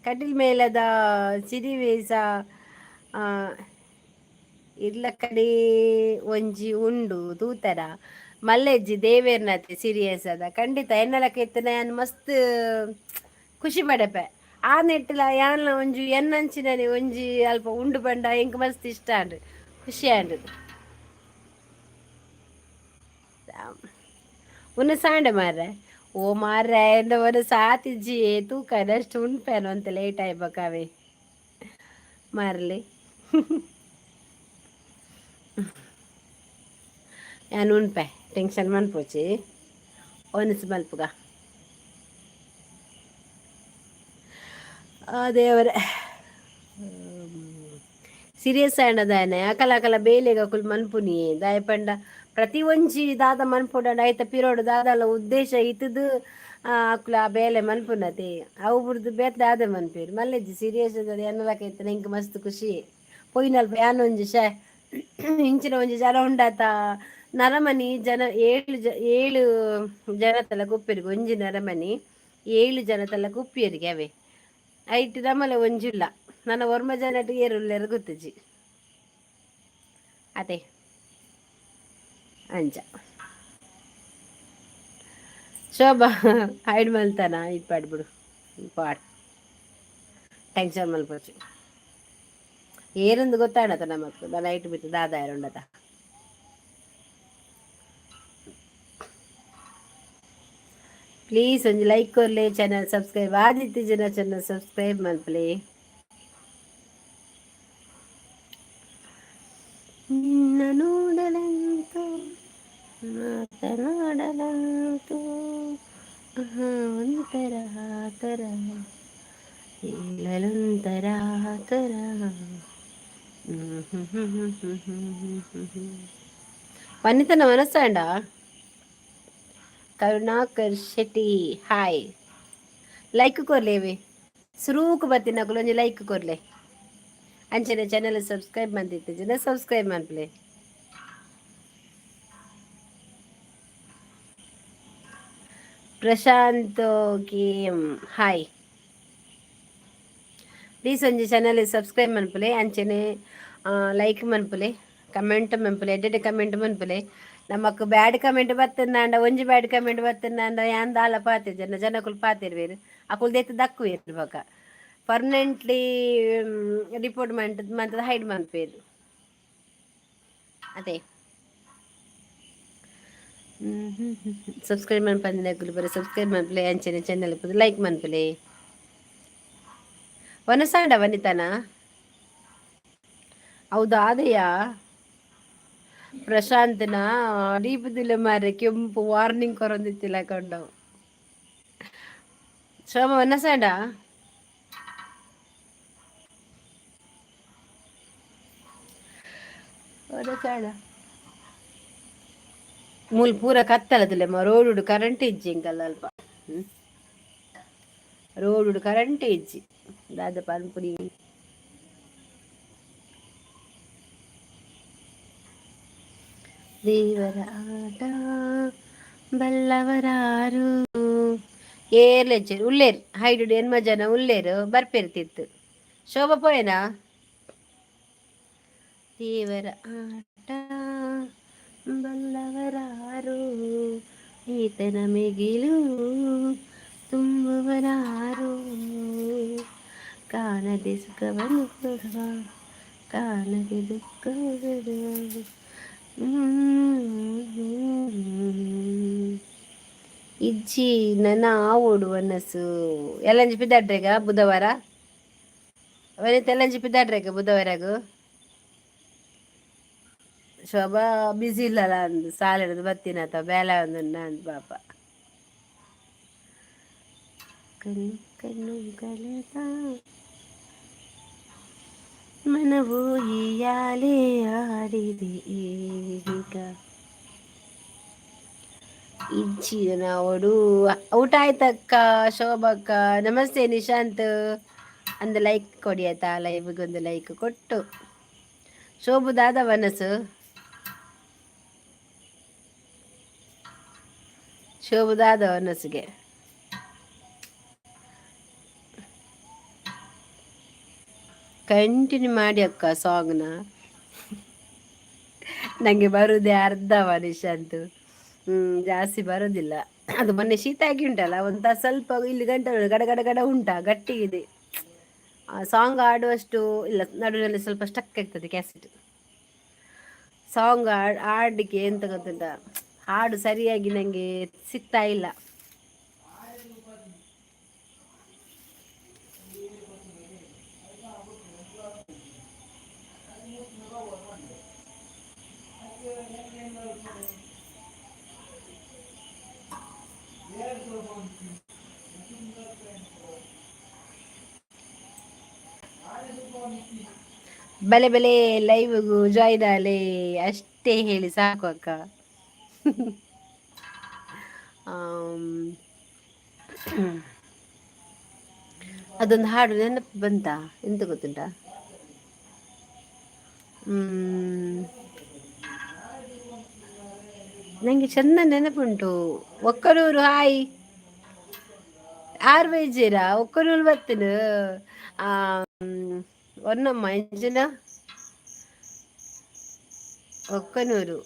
ಕಟೀಲ್ ಮೇಲದ ಸಿರಿವೇಸ ಇರ್ಲ ಕಡೆ ಒಂಜಿ ಉಂಡು ತೂತರ ಮಲ್ಲೆಜ್ಜಿ ದೇವೇರ್ನತೆ ಸೀರಿಯಸ್ ಅದ ಖಂಡಿತ ಎನ್ನಲಕ್ಕ ಇತ್ತನ ಯಾನ್ ಮಸ್ತ್ ಖುಷಿ ಪಡೆಪೆ. ಆ ನೆಟ್ಟಲ ಯಾನ್ಲ ಒಂಜಿ ಎನ್ನಂಚಿನನೆ ಒಂಜಿ ಅಲ್ಪ ಉಂಡು ಪಂಡ ಎಂಕ್ ಮಸ್ತ್ ಇಷ್ಟ ಆಂಡ್, ಖುಷಿ ಆಂಡ್. ಉನ್ನ ಸಾಂಡ ಮಾರ್ರೆ, ಓ ಮಾರ್ರೆ ಎಂದ ಒಂದು ಸಾತಿಜ್ಜಿ ತೂಕ ಅಷ್ಟು ಉಣ್ಪೇನು ಅಂತ ಲೇಟ್ ಆಯ್ಬಕಾವೆ ಮಾರ್ಲಿ. ಯಾನ್ ಉಣ್ಪೆ, ಟೆನ್ಷನ್ ಮನ್ಪೊಚಿ, ಒನಸ್ ಮಲ್ಪುಗ. ದೇವರೇ, ಸೀರಿಯಸ್ ಆಂಡ ದಾನೆ ಅಕಲ ಅಕಲ ಬೇಲೆಗ್ ಅಕುಲು ಮನ್ಪುನಿ ದಾಯೆ ಪಂಡ ಪ್ರತಿ ಒಂಜಿ ದಾದ ಮನ್ಪುಡಂಡ ಐತ ಪಿರೋಡು ದಾದಲ ಉದ್ದೇಶ ಇತ್ತುದು ಅಕುಲು ಆ ಬೇಲೆ ಮನ್ಪುನತೆ. ಅವು ಬುಡ್ದು ಬೇತೆ ದಾದ ಮನ್ಪೇರು ಮಲ್ಲೆಜ್ಜಿ ಸೀರಿಯಸ್ ಎನ್ನಲಕ ಇತ್ತನ ಎಂಕ್ ಮಸ್ತ್ ಖುಷಿ. ಪೋಯಿನಲ್ಪ ಯಾನ್ ಒಂಜಿ ಶೇ ಇಂಚಿನ ಒಂಜಿ ಜನ ಉಂಡಾತ ನರಮನಿ ಜನ ಏಳು ಜ ಏಳು ಜನತಲ ಕುಪ್ಪೆರ್ಗ್ ಒಂಜಿ ನರಮನಿ ಏಳು ಜನತಲ ಕುಪ್ಪಿಯರಿಗೆ ಅವೇ ಐಟ್ ನಮಲ ಒಂಜಿಲ್ಲ ನನ್ನ ಒರ್ಮ ಜನಟ್ ಏರುಲ್ಲೆರ್ ಗೊತ್ತುಜಿ ಅದೇ ಅಂಚ. ಶೋಭಾ ಹೈಡ್ ಮಲ್ತಾನ ಇಪ್ಪಾಡ್ ಬಿಡು ಪಾಡ್ ಟೆನ್ಷನ್ ಮಲ್ಪೊಚಿ. ಏರಂದು ಗೊತ್ತಾಡತ ನಮಕ್ ನೈಟ್ ಬಿಟ್ಟು ದಾದ ಉಂಡತ. ಪ್ಲೀಸ್ ಒಂಜಿ ಲೈಕ್ ಕೊರ್ಲೆ, ಚಾನಲ್ ಸಬ್ಸ್ಕ್ರೈಬ್ ಆದಿತ್ಯ ಜನ ಚಾನಲ್ ಸಬ್ಸ್ಕ್ರೈಬ್ ಮಲ್ಪಲೆ. ನಿನ್ನ ನೋಡಲಂತೂ ಮಾತನಾಡಲಂತೂ ಒಂಥರ ಥರ ಹೇಳಲೊಂಥರ ಥರ. ವನಿತನ ಮನಸ್ಸಾಂಡ. ಕರುಣಾಕರ್ ಶೆಟ್ಟಿ ಹಾಯ್. ಲೈಕ್ ಕೊರ್ಲೇವೆ, ಸುರೂಕು ಬತ್ತಿನಕುಲು ಒಂಜಿ ಲೈಕ್ ಕೊರ್ಲೆ. ಅಂಚನೆ ಚಾನಲ್ ಸಬ್ಸ್ಕ್ರೈಬ್ ಮಂತಿತ್ತು ಜನ ಸಬ್ಸ್ಕ್ರೈಬ್ ಮನ್ಪುಲೆ. Prashanth K M hi. Please ಒಂಜಿ ಚಾನಲ್ ಸಬ್ಸ್ಕ್ರೈಬ್ ಮನ್ಪುಲೆ, ಅಂಚನೆ ಲೈಕ್ ಮನ್ಪುಲೆ, ಕಮೆಂಟ್ ಮನ್ಪುಲೆ, ಎಡ್ಡೆ ಕಮೆಂಟ್ ಮನ್ಪುಲೆ. ನಮಕ್ ಬ್ಯಾಡ್ ಕಮೆಂಟ್ ಬತ್ತಂದಾಂಡ ಒಂಜಿ ಬ್ಯಾಡ್ ಕಮೆಂಟ್ ಬತ್ತಂದಾಂಡ ಯಾನ್ ದಾಲ ಪಾತೆ ಜನ ಜನಕುಲು ಪಾತೆರ್ವೆರ್ ಅಕುಲು ದೆತ್ತ್ ದಕ್ಕುವೆರ್ ಬೊಕ ಪರ್ಮನೆಂಟ್ಲಿ ರಿಪೋರ್ಟ್ ಮಂತ್ ಮಂತದ ಹೈಡ್ ಮನ್ಪೇರು ಅದೇ. ಸಬ್ಸ್ಕ್ರೈಬ್ ಮನ್ಪಂದಿನಕುಲು ಪೂರ ಸಬ್ಸ್ಕ್ರೈಬ್ ಮನ್ಪುಲೆ, ಅಂಚನೆ ಚಾನಲ್ ಪೂರ ಲೈಕ್ ಮನ್ಪುಲೆ. ವನಸಾಂಡ ವನಿತಾನ? ಹೌದಾ ಅದೇಯಾ ಪ್ರಶಾಂತ್ನ ದೀಪದಿಲ್ಲ ಮಾರ್ರೆ ಕೆಂಪು ವಾರ್ನಿಂಗ್ ಕೊರೊಂದಿತ್ತಿಲ್ಲ ಕಂಡವು. ಶೋಭಾ ವನಸಾಡ ವನಸಾಡ ಮೂಲು ಪೂರ ಕತ್ತಲದಿಲ್ಲ ರೋಡುಡು ಕರೆಂಟ್ ಇಜ್ಜಿ ಇಂಕಲ್ಲ ಅಲ್ಪ. ರೋಡುಡು ಕರೆಂಟ್ ಇಜ್ಜಿ ದಾದ ಪನ್ಪುನಿ. ದೇವರ ಆಟ ಬಲ್ಲವರಾರು ಏರ್ಲೆಚ್ಚರು ಉಲ್ಲೇರು ಹೈಡುಡು ಎನ್ಮ ಜನ ಉಲ್ಲೇರು ಬರ್ಪೆರ್ತಿತ್ತು. ಶೋಭಾ ಪೋಯನಾ? ದೇವರ ಆಟ ಬಲ್ಲವರಾರು ಈತನ ಮಿಗಿಲು ತುಂಬುವರಾರು ಕಾಣದೆ ಸುಖವನ್ನು ಕೊಡುವ ಕಾಣದೆ ದುಃಖ ಬಿಡುವ. ಇಜ್ಜಿ ನನ್ನ ಆವೋಡು ವನಸು ಎಲ್ಲಂಜಿ ಪಿದಾಡ್ರೆಗ ಬುಧವಾರ ವನಿತ ಎಲ್ಲಂಜಿ ಪಿದಾಡ್ರೆಗ ಬುಧವಾರಗು ಶೋಭಾ ಬಿಸಿ ಇಲ್ಲಲ್ಲ ಅಂದು ಸಾಲೆಡ್ದು ಬತ್ತಿನತ ಬೇಲೆ ಒಂದು ಅಂದ್ ಪಾಪ. ಕಣ್ಣು ಕಣ್ಣು ಕಳೆದ ಮನವು ಈಯಾಲೆ ಆಡಿದೆ ಈಗ. ಇಜ್ಜಿ ನಾವೋಡು. ಊಟ ಆಯ್ತಕ್ಕ ಶೋಭಕ್ಕ? ನಮಸ್ತೆ ನಿಶಾಂತ್. ಒಂದು ಲೈಕ್ ಕೊಡಿ ಆಯ್ತಾ? ಲೈವ್ಗೆ ಒಂದು ಲೈಕ್ ಕೊಟ್ಟು. ಶೋಭು ದಾದ ವನಸು? ಶೋಭು ದಾದ ವನಸ್ಸಿಗೆ ಕಂಟಿನ್ಯೂ ಮಾಡಿ ಅಕ್ಕ ಸಾಂಗ್ನ. ನನಗೆ ಬರುವುದೇ ಅರ್ಧವ ನಿಶಾಂತ್, ಜಾಸ್ತಿ ಬರೋದಿಲ್ಲ. ಅದು ಮೊನ್ನೆ ಶೀತ ಆಗಿ ಉಂಟಲ್ಲ, ಒಂದು ಸ್ವಲ್ಪ ಇಲ್ಲಿ ಗಂಟೆ ಗಡ ಗಡ ಗಡ ಉಂಟಾ, ಗಟ್ಟಿ ಇದೆ. ಆ ಸಾಂಗ್ ಆಡುವಷ್ಟು ಇಲ್ಲ, ನಡುವಿನಲ್ಲಿ ಸ್ವಲ್ಪ ಸ್ಟಕ್ ಆಗ್ತದೆ ಕ್ಯಾಸೆಟ್. ಸಾಂಗ್ ಹಾಡಲಿಕ್ಕೆ ಎಂತ ಗೊತ್ತುಂಟ, ಹಾಡು ಸರಿಯಾಗಿ ನನಗೆ ಸಿಗ್ತಾ ಇಲ್ಲ. ಬಲೆ ಬಲೆ ಲೈವ್ಗೂ ಜಾಯ್ನ್ ಆಲೆ ಅಷ್ಟೇ ಹೇಳಿ ಸಾಕು ಅಕ್ಕ. ಅದೊಂದು ಹಾಡು ನೆನಪು ಬಂತಾ, ಎಂತ ಗೊತ್ತುಂಟಾ? ನನಗೆ ಚೆಂದ ನೆನಪುಂಟು. ಒಕ್ಕಲೂರು ಹಾಯ್ ಆರು ಬೈಜೇರಾ ಒಕ್ಕಲೂರು ಬತ್ತಿನ ಒನ್ನಮ್ಮ ಎಂಜಿನ ಒಕ್ಕನೂರು.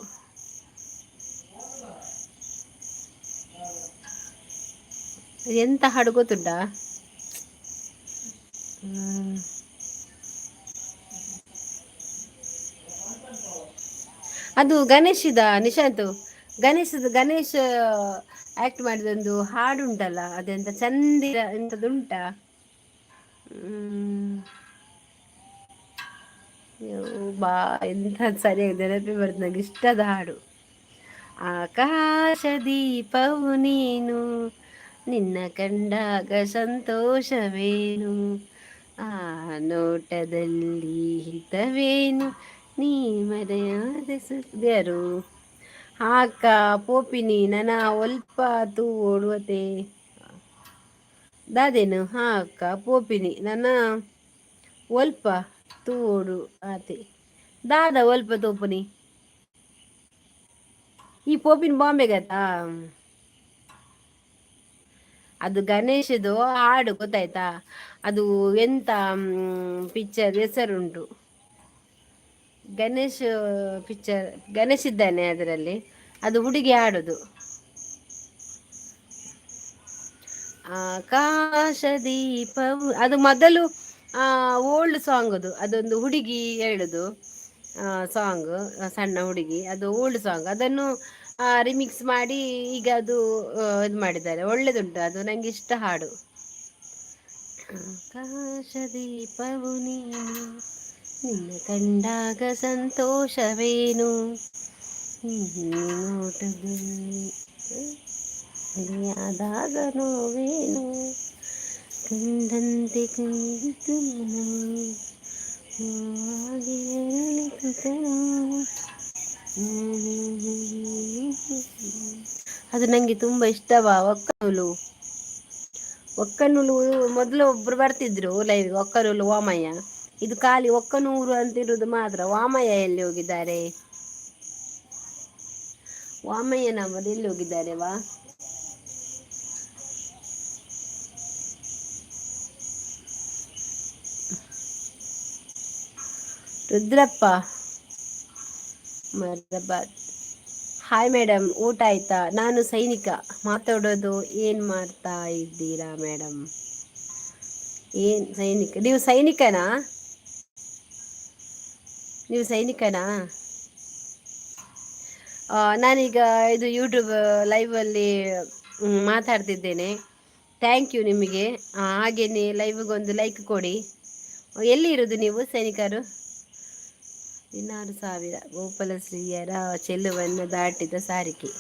ಎಂತ ಹಾಡು ಗೊತ್ತುಂಟಾ? ಅದು ಗಣೇಶದ ನಿಶಾಂತ್, ಗಣೇಶದ ಗಣೇಶ್ ಆಕ್ಟ್ ಮಾಡಿದೊಂದು ಹಾಡುಂಟಲ್ಲ, ಅದೆಂತ ಚಂದಿರ ಎಂತದುಂಟಾ? ಬಾ ಎಂತ ಸರಿಯಾಗಿ ನೆನಪಿ ಬರ್ತದೆ. ನಂಗೆ ಇಷ್ಟದ ಹಾಡು. ಆಕಾಶ ದೀಪವು ನೀನು, ನಿನ್ನ ಕಂಡಾಗ ಸಂತೋಷವೇನು, ಆ ನೋಟದಲ್ಲಿ ಹಿತವೇನು, ನೀ ಮರೆಯಾದ ಸುದ್ದರು. ಹಾಕ ಪೋಪಿನಿ ನನ ಒಲ್ಪ ತೂ ಓಡುವತೆ ದಾದೇನು. ಹಾ ಅಕ್ಕ ಪೋಪಿನಿ ನನ್ನ ಒಲ್ಪ ತೂವೊಡು ಆತೆ ದಾದ ಒಲ್ಪ ತೋಪುನಿ. ಈ ಪೋಪಿನ ಬಾಂಬೆಗತ್ತಾ? ಅದು ಗಣೇಶದು ಹಾಡು ಗೊತ್ತಾಯ್ತಾ? ಅದು ಎಂತ ಪಿಕ್ಚರ್ ಹೆಸರುಂಟು, ಗಣೇಶ್ ಪಿಕ್ಚರ್, ಗಣೇಶ್ ಇದ್ದಾನೆ ಅದರಲ್ಲಿ, ಅದು ಹುಡುಗಿ ಹಾಡುದು. ಆಕಾಶ ದೀಪವು, ಅದು ಮೊದಲು ಓಲ್ಡ್ ಸಾಂಗ್ ಅದು. ಅದೊಂದು ಹುಡುಗಿ ಹೇಳುದು ಸಾಂಗ್, ಸಣ್ಣ ಹುಡುಗಿ, ಅದು ಓಲ್ಡ್ ಸಾಂಗ್. ಅದನ್ನು ರಿಮಿಕ್ಸ್ ಮಾಡಿ ಈಗ ಅದು ಇದು ಮಾಡಿದ್ದಾರೆ. ಒಳ್ಳೆದುಂಟು ಅದು, ನಂಗೆ ಇಷ್ಟ ಹಾಡು. ಆಕಾಶ ದೀಪವು ನೀನು, ನಿನ್ನ ಕಂಡಾಗ ಸಂತೋಷವೇನು, ನಿನ್ನ ನೋಟದಲ್ಲಿ ಆದಾಗ ನೋವೇನು, ಕಂಡಂತೆ ಕಂಡಿತು ಮನವು, ಹೂವಾಗಿ ಅರಳಿತು ತನುವು. ಅದು ನನಗೆ ತುಂಬ ಇಷ್ಟವಾ ಒಕ್ಕನೂಲು. ಒಕ್ಕನೂಲು ಮೊದಲು ಒಬ್ರು ಬರ್ತಿದ್ರು ಲೈವ್, ಒಕ್ಕನೂಲು ವಾಮಯ್ಯ. ಇದು ಖಾಲಿ ಒಕ್ಕನೂರು ಅಂತಿರುವುದು ಮಾತ್ರ. ವಾಮಯ್ಯ ಎಲ್ಲಿ ಹೋಗಿದ್ದಾರೆ? ವಾಮಯ್ಯನವರು ಎಲ್ಲಿ ಹೋಗಿದ್ದಾರೆ? ವಾ ರುದ್ರಪ್ಪ ಮರಬಾದ್. ಹಾಯ್ ಮೇಡಮ್, ಊಟ ಆಯ್ತಾ? ನಾನು ಸೈನಿಕ ಮಾತಾಡೋದು. ಏನು ಮಾಡ್ತಾ ಇದ್ದೀರಾ ಮೇಡಮ್? ಏನು ಸೈನಿಕ? ನೀವು ಸೈನಿಕನಾ? ನೀವು ಸೈನಿಕನಾ? ನಾನೀಗ ಇದು ಯೂಟ್ಯೂಬ್ ಲೈವಲ್ಲಿ ಮಾತಾಡ್ತಿದ್ದೇನೆ. Thank you ನಿಮಗೆ. ಹಾಗೆಯೇ ಲೈವ್ಗೊಂದು ಲೈಕ್ ಕೊಡಿ. ಎಲ್ಲಿ ಇರೋದು ನೀವು ಸೈನಿಕರು? 16,000 ಗೋಪಾಲಶ್ರೀಯರ ಚೆಲುವನ್ನು ದಾಟಿದ ಸಾರಿಗೆ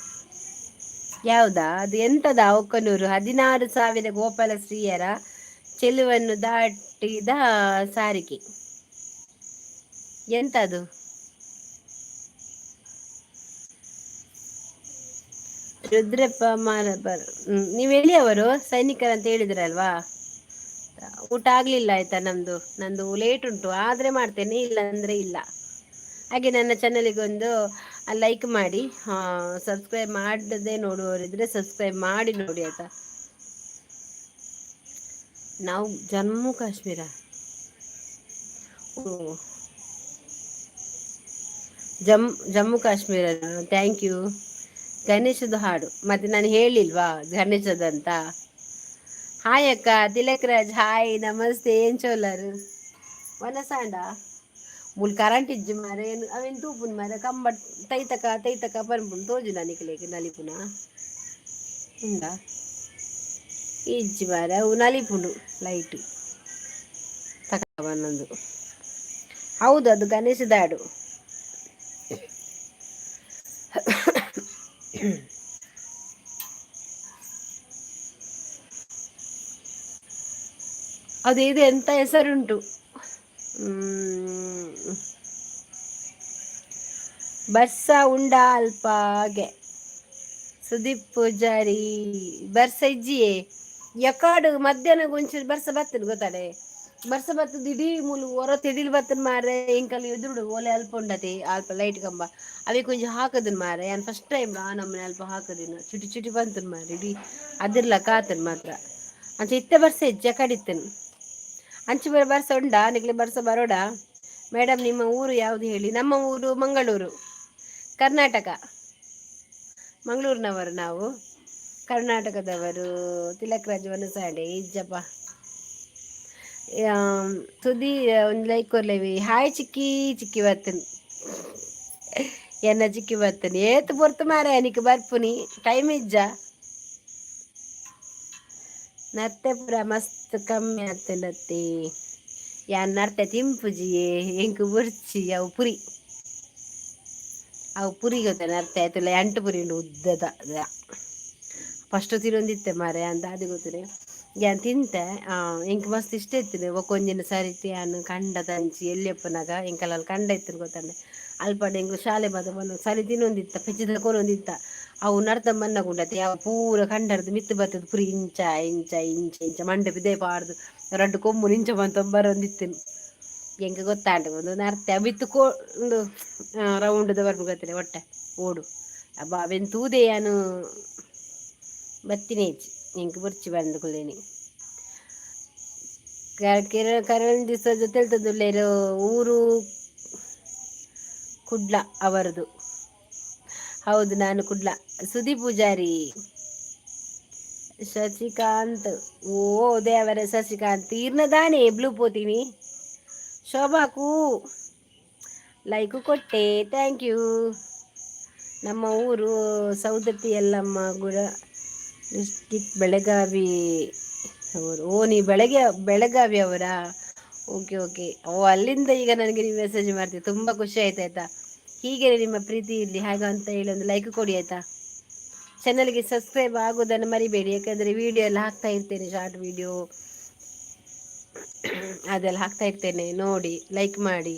ಯಾವುದಾ? ಅದು ಎಂತದ ಒಕ್ಕನೂರು? 16,000 ಗೋಪಾಲಶ್ರೀಯರ ಚೆಲುವನ್ನು ದಾಟಿದ ಸಾರಿಗೆ ಎಂತದು? ರುದ್ರಪ್ಪ ಮಾರಬರ್, ನೀವು ಎಲ್ಲಿಯವರು? ಸೈನಿಕರಂತ ಹೇಳಿದ್ರಲ್ವಾ? ಊಟ ಆಗಲಿಲ್ಲ ಆಯ್ತಾ ನಮ್ಮದು? ನಂದು ಲೇಟ್ ಉಂಟು, ಆದರೆ ಮಾಡ್ತೇನೆ, ಇಲ್ಲ ಅಂದರೆ ಇಲ್ಲ. ಹಾಗೆ ನನ್ನ ಚಾನಲಿಗೊಂದು ಲೈಕ್ ಮಾಡಿ, ಸಬ್ಸ್ಕ್ರೈಬ್ ಮಾಡದೆ ನೋಡುವವರಿದ್ದರೆ ಸಬ್ಸ್ಕ್ರೈಬ್ ಮಾಡಿ ನೋಡಿ ಆಯಿತಾ. ನಾವು ಜಮ್ಮು ಕಾಶ್ಮೀರ, ಓ ಜಮ್ಮು ಕಾಶ್ಮೀರ. Thank you. ಗಣೇಶದ ಹಾಡು ಮತ್ತೆ ನಾನು ಹೇಳಿಲ್ವಾ ಗಣೇಶದಂತ? ಹಾಯ್ ಅಕ್ಕ, ತಿಲಕ್ ರಾಜ್ ಹಾಯ್, ನಮಸ್ತೆ. ಏನು ಚೋಲರು ವನಸಾಂಡ ಮೂಲು ಕರೆಂಟ್ ಇಜ್ಜಿ ಮಾರೆ. ಏನು ಅವೇನು ತೂಪುನ್ ಮಾರೆ, ಕಂಬ ತೈತಕ ತೈತಕ ಪನ್ಪುಂಡು ತೋಜುನ ನಿಕ್ಲೆಗ್ ನಲಿಪುನ ಉಂಡಾ? ಇಜ್ಜಿ ಮಾರೆ, ಅವು ನಲಿಪುಂಡು ಲೈಟ್ ತಕ ಬನ್ನೊಂದು. ಹೌದು, ಅದು ಗಣೇಶದ ಹಾಡು. ಅದು ಇದು ಎಂತ ಹೆಸರುಂಟು? ಬರ್ಸ ಉಂಡ ಅಲ್ಪಾಗೆ. ಸುದೀಪ್ ಪೂಜಾರಿ, ಬರ್ಸ ಇಜ್ಜಿಯೇ ಯಕಾಡು. ಮಧ್ಯಾಹ್ನ ಒಂಚೂರು ಬರ್ಸ ಬರ್ತದೆ ಗೊತ್ತಾಡೆ. ಬರ್ಸ ಬತ್ತದ ಇಡೀ ಮೂಲು ಹೊರ ತಿಡಿಲ್ ಬತ್ತನ್ ಮಾರೆ. ಎಂಕಲ್ ಎದುರುಡು ಓಲೆ ಅಲ್ಪ ಉಂಡತೆ, ಅಲ್ಪ ಲೈಟ್ ಕಂಬ ಅವೆ ಕೊಂಚ ಹಾಕದನ್ ಮಾರೆ. ಯಾನ್ ಫಸ್ಟ್ ಟೈಮ್ ಆ ನಮ್ಮನೆ ಅಲ್ಪ ಹಾಕದಿನ ಚುಟಿ ಚುಟಿ ಬಂತನ್ ಮಾರೆ. ಇಡೀ ಅದಿರ್ಲ ಕಾತನ್ ಮಾತ್ರ. ಅಂಚ ಇತ್ತೆ ಬರ್ಸ ಇಜ್ಜ ಕಡಿತನ್. ಅಂಚು ಬರ ಬರ್ಸ ಉಂಡಾ ನಿಕ್ಲೆ? ಬರ್ಸ ಬರೋಡ. ಮೇಡಮ್, ನಿಮ್ಮ ಊರು ಯಾವುದು ಹೇಳಿ. ನಮ್ಮ ಊರು ಮಂಗಳೂರು, ಕರ್ನಾಟಕ. ಮಂಗಳೂರಿನವರು ನಾವು, ಕರ್ನಾಟಕದವರು. ತಿಲಕ್ ರಾಜ್ ವನಸಾಡೆ ಇಜ್ಜಪ್ಪ. ಸುದಿ ಒಂದು ಲೈಕ್ ಕೊರ್ಲೇವಿ. ಹಾಯ್ ಚಿಕ್ಕಿ, ಚಿಕ್ಕಿ ಬರ್ತೇನೆ, ಎನ್ನ ಚಿಕ್ಕಿ ಬರ್ತೇನೆ. ಏತ್ ಪೊರ್ತು ಮಾರೆ ನಿಕ್ ಬರ್ಪುನಿ? ಟೈಮ್ ಇಜ್ಜ. ನರ್ತೆ ಪೂರ ಮಸ್ತ್ ಕಮ್ಮಿ ಆತುಂಡತ್ತೆ. ಯಾನ್ ನರ್ತೆ ತಿಂಪುಜಿಯೇ, ಎಂಕ್ ಬೊರ್ಚಿ. ಅವು ಪುರಿ, ಅವು ಪುರಿ ಗೊತ್ತ ನರ್ತೆ ಆಯ್ತಲ್ಲ, ಅಂಟು ಪುರಿ ಉಂಡು ಉದ್ದದ. ಫಸ್ಟ್ ತಿನ್ನೊಂದಿತ್ತೆ ಮಾರೆ ಅಂತ ಅದು ಗೊತ್ತುನೆ. ಯಾನ್ ತಿಂತೆ, ಎಂಕ್ ಮಸ್ತ್ ಇಷ್ಟ ಇತ್ತು. ಬೊಕ ಸರಿತಿ ಯಾನ್ ಕಂಡದಂಚಿ ಎಲ್ಯಪ್ಪನಾಗ ಎಂಕಲ್ ಕಂಡ ಇತ್ತು ಗೊತ್ತಂಡೆ. ಅಲ್ಪಡ್ ಎಂಕ್ ಶಾಲೆ ಬಾದ ಬಂದು ಸರಿ ತಿನ್ನೊಂದಿತ್ತ, ಪೆಜ್ಜಿದ ಕೊರೊಂದಿತ್ತ. ಅವು ನಡ್ತ ಮನ್ನಗುಂಡತೆ ಅವು ಪೂರ ಕಂಡರ್ದು ಮಿತ್ತು ಬತ್ತದ ಪುರಿ ಇಂಚ ಇಂಚ ಇಂಚ ಇಂಚ ಮಂಡೆ ಬಿದೆ ಪಾಡ್ದು ರಡ್ಡು ಕೊಂಬು ನಿಂಚ ಬಂತ ಬರೊಂದಿತ್ತು. ಎಂಕ್ ಗೊತ್ತಾಂಡ ಒಂದು ನರ್ತೆ ಬಿತ್ತು ಕೋ ಒಂದು ರೌಂಡ್ದ ಬರ್ಪು ಗೊತ್ತಿಲ್ಲ ಒಟ್ಟೆ ಓಡು. ಅಬ್ಬ ಅವೆನ್ ತೂದೆ ಯಾನು ಬತ್ತಿನೇಜ್ ಎಂಕ್ ಬೊರ್ಚಿ ಬಂದು ಕುಲ್ಲೇನಿ. ಕರಣ್ ದಿವಸ ಜೊತೆಲ್ತದುಲ್ಲೇರು. ಊರು ಕುಡ್ಲ ಅವರದು. ಹೌದು, ನಾನು ಕುಡ್ಲ. ಸುದಿ ಪೂಜಾರಿ, ಶಶಿಕಾಂತ್, ಓ ದೇವರ ಶಶಿಕಾಂತ್ ತೀರ್ನದಾನೆ ಬ್ಲೂ ಪೋತೀನಿ. ಶೋಭಾಕು ಲೈಕು ಕೊಟ್ಟೆ, thank you. ನಮ್ಮ ಊರು ಸೌದತ್ತಿ ಯಲ್ಲಮ್ಮ ಗುಡ, ಡಿಸ್ಟಿಕ್ ಬೆಳಗಾವಿ ಅವರು. ಓ, ನೀವು ಬೆಳಗ್ಗೆ ಬೆಳಗಾವಿ ಅವರಾ? Okay okay. ಓ, ಅಲ್ಲಿಂದ ಈಗ ನನಗೆ ನೀವು ಮೆಸೇಜ್ ಮಾಡ್ತೀವಿ, ತುಂಬ ಖುಷಿ ಆಯ್ತು ಆಯಿತಾ. ಹೀಗೆ ನಿಮ್ಮ ಪ್ರೀತಿ ಇರಲಿ. ಹಾಗಂತ ಹೇಳಿ ಒಂದು ಲೈಕ್ ಕೊಡಿ ಆಯಿತಾ. ಚಾನಲ್ಗೆ ಸಬ್ಸ್ಕ್ರೈಬ್ ಆಗೋದನ್ನು ಮರಿಬೇಡಿ, ಯಾಕಂದರೆ ವಿಡಿಯೋ ಎಲ್ಲ ಹಾಕ್ತಾ ಇರ್ತೇನೆ, ಶಾರ್ಟ್ ವಿಡಿಯೋ ಅದೆಲ್ಲ ಹಾಕ್ತಾ ಇರ್ತೇನೆ, ನೋಡಿ ಲೈಕ್ ಮಾಡಿ,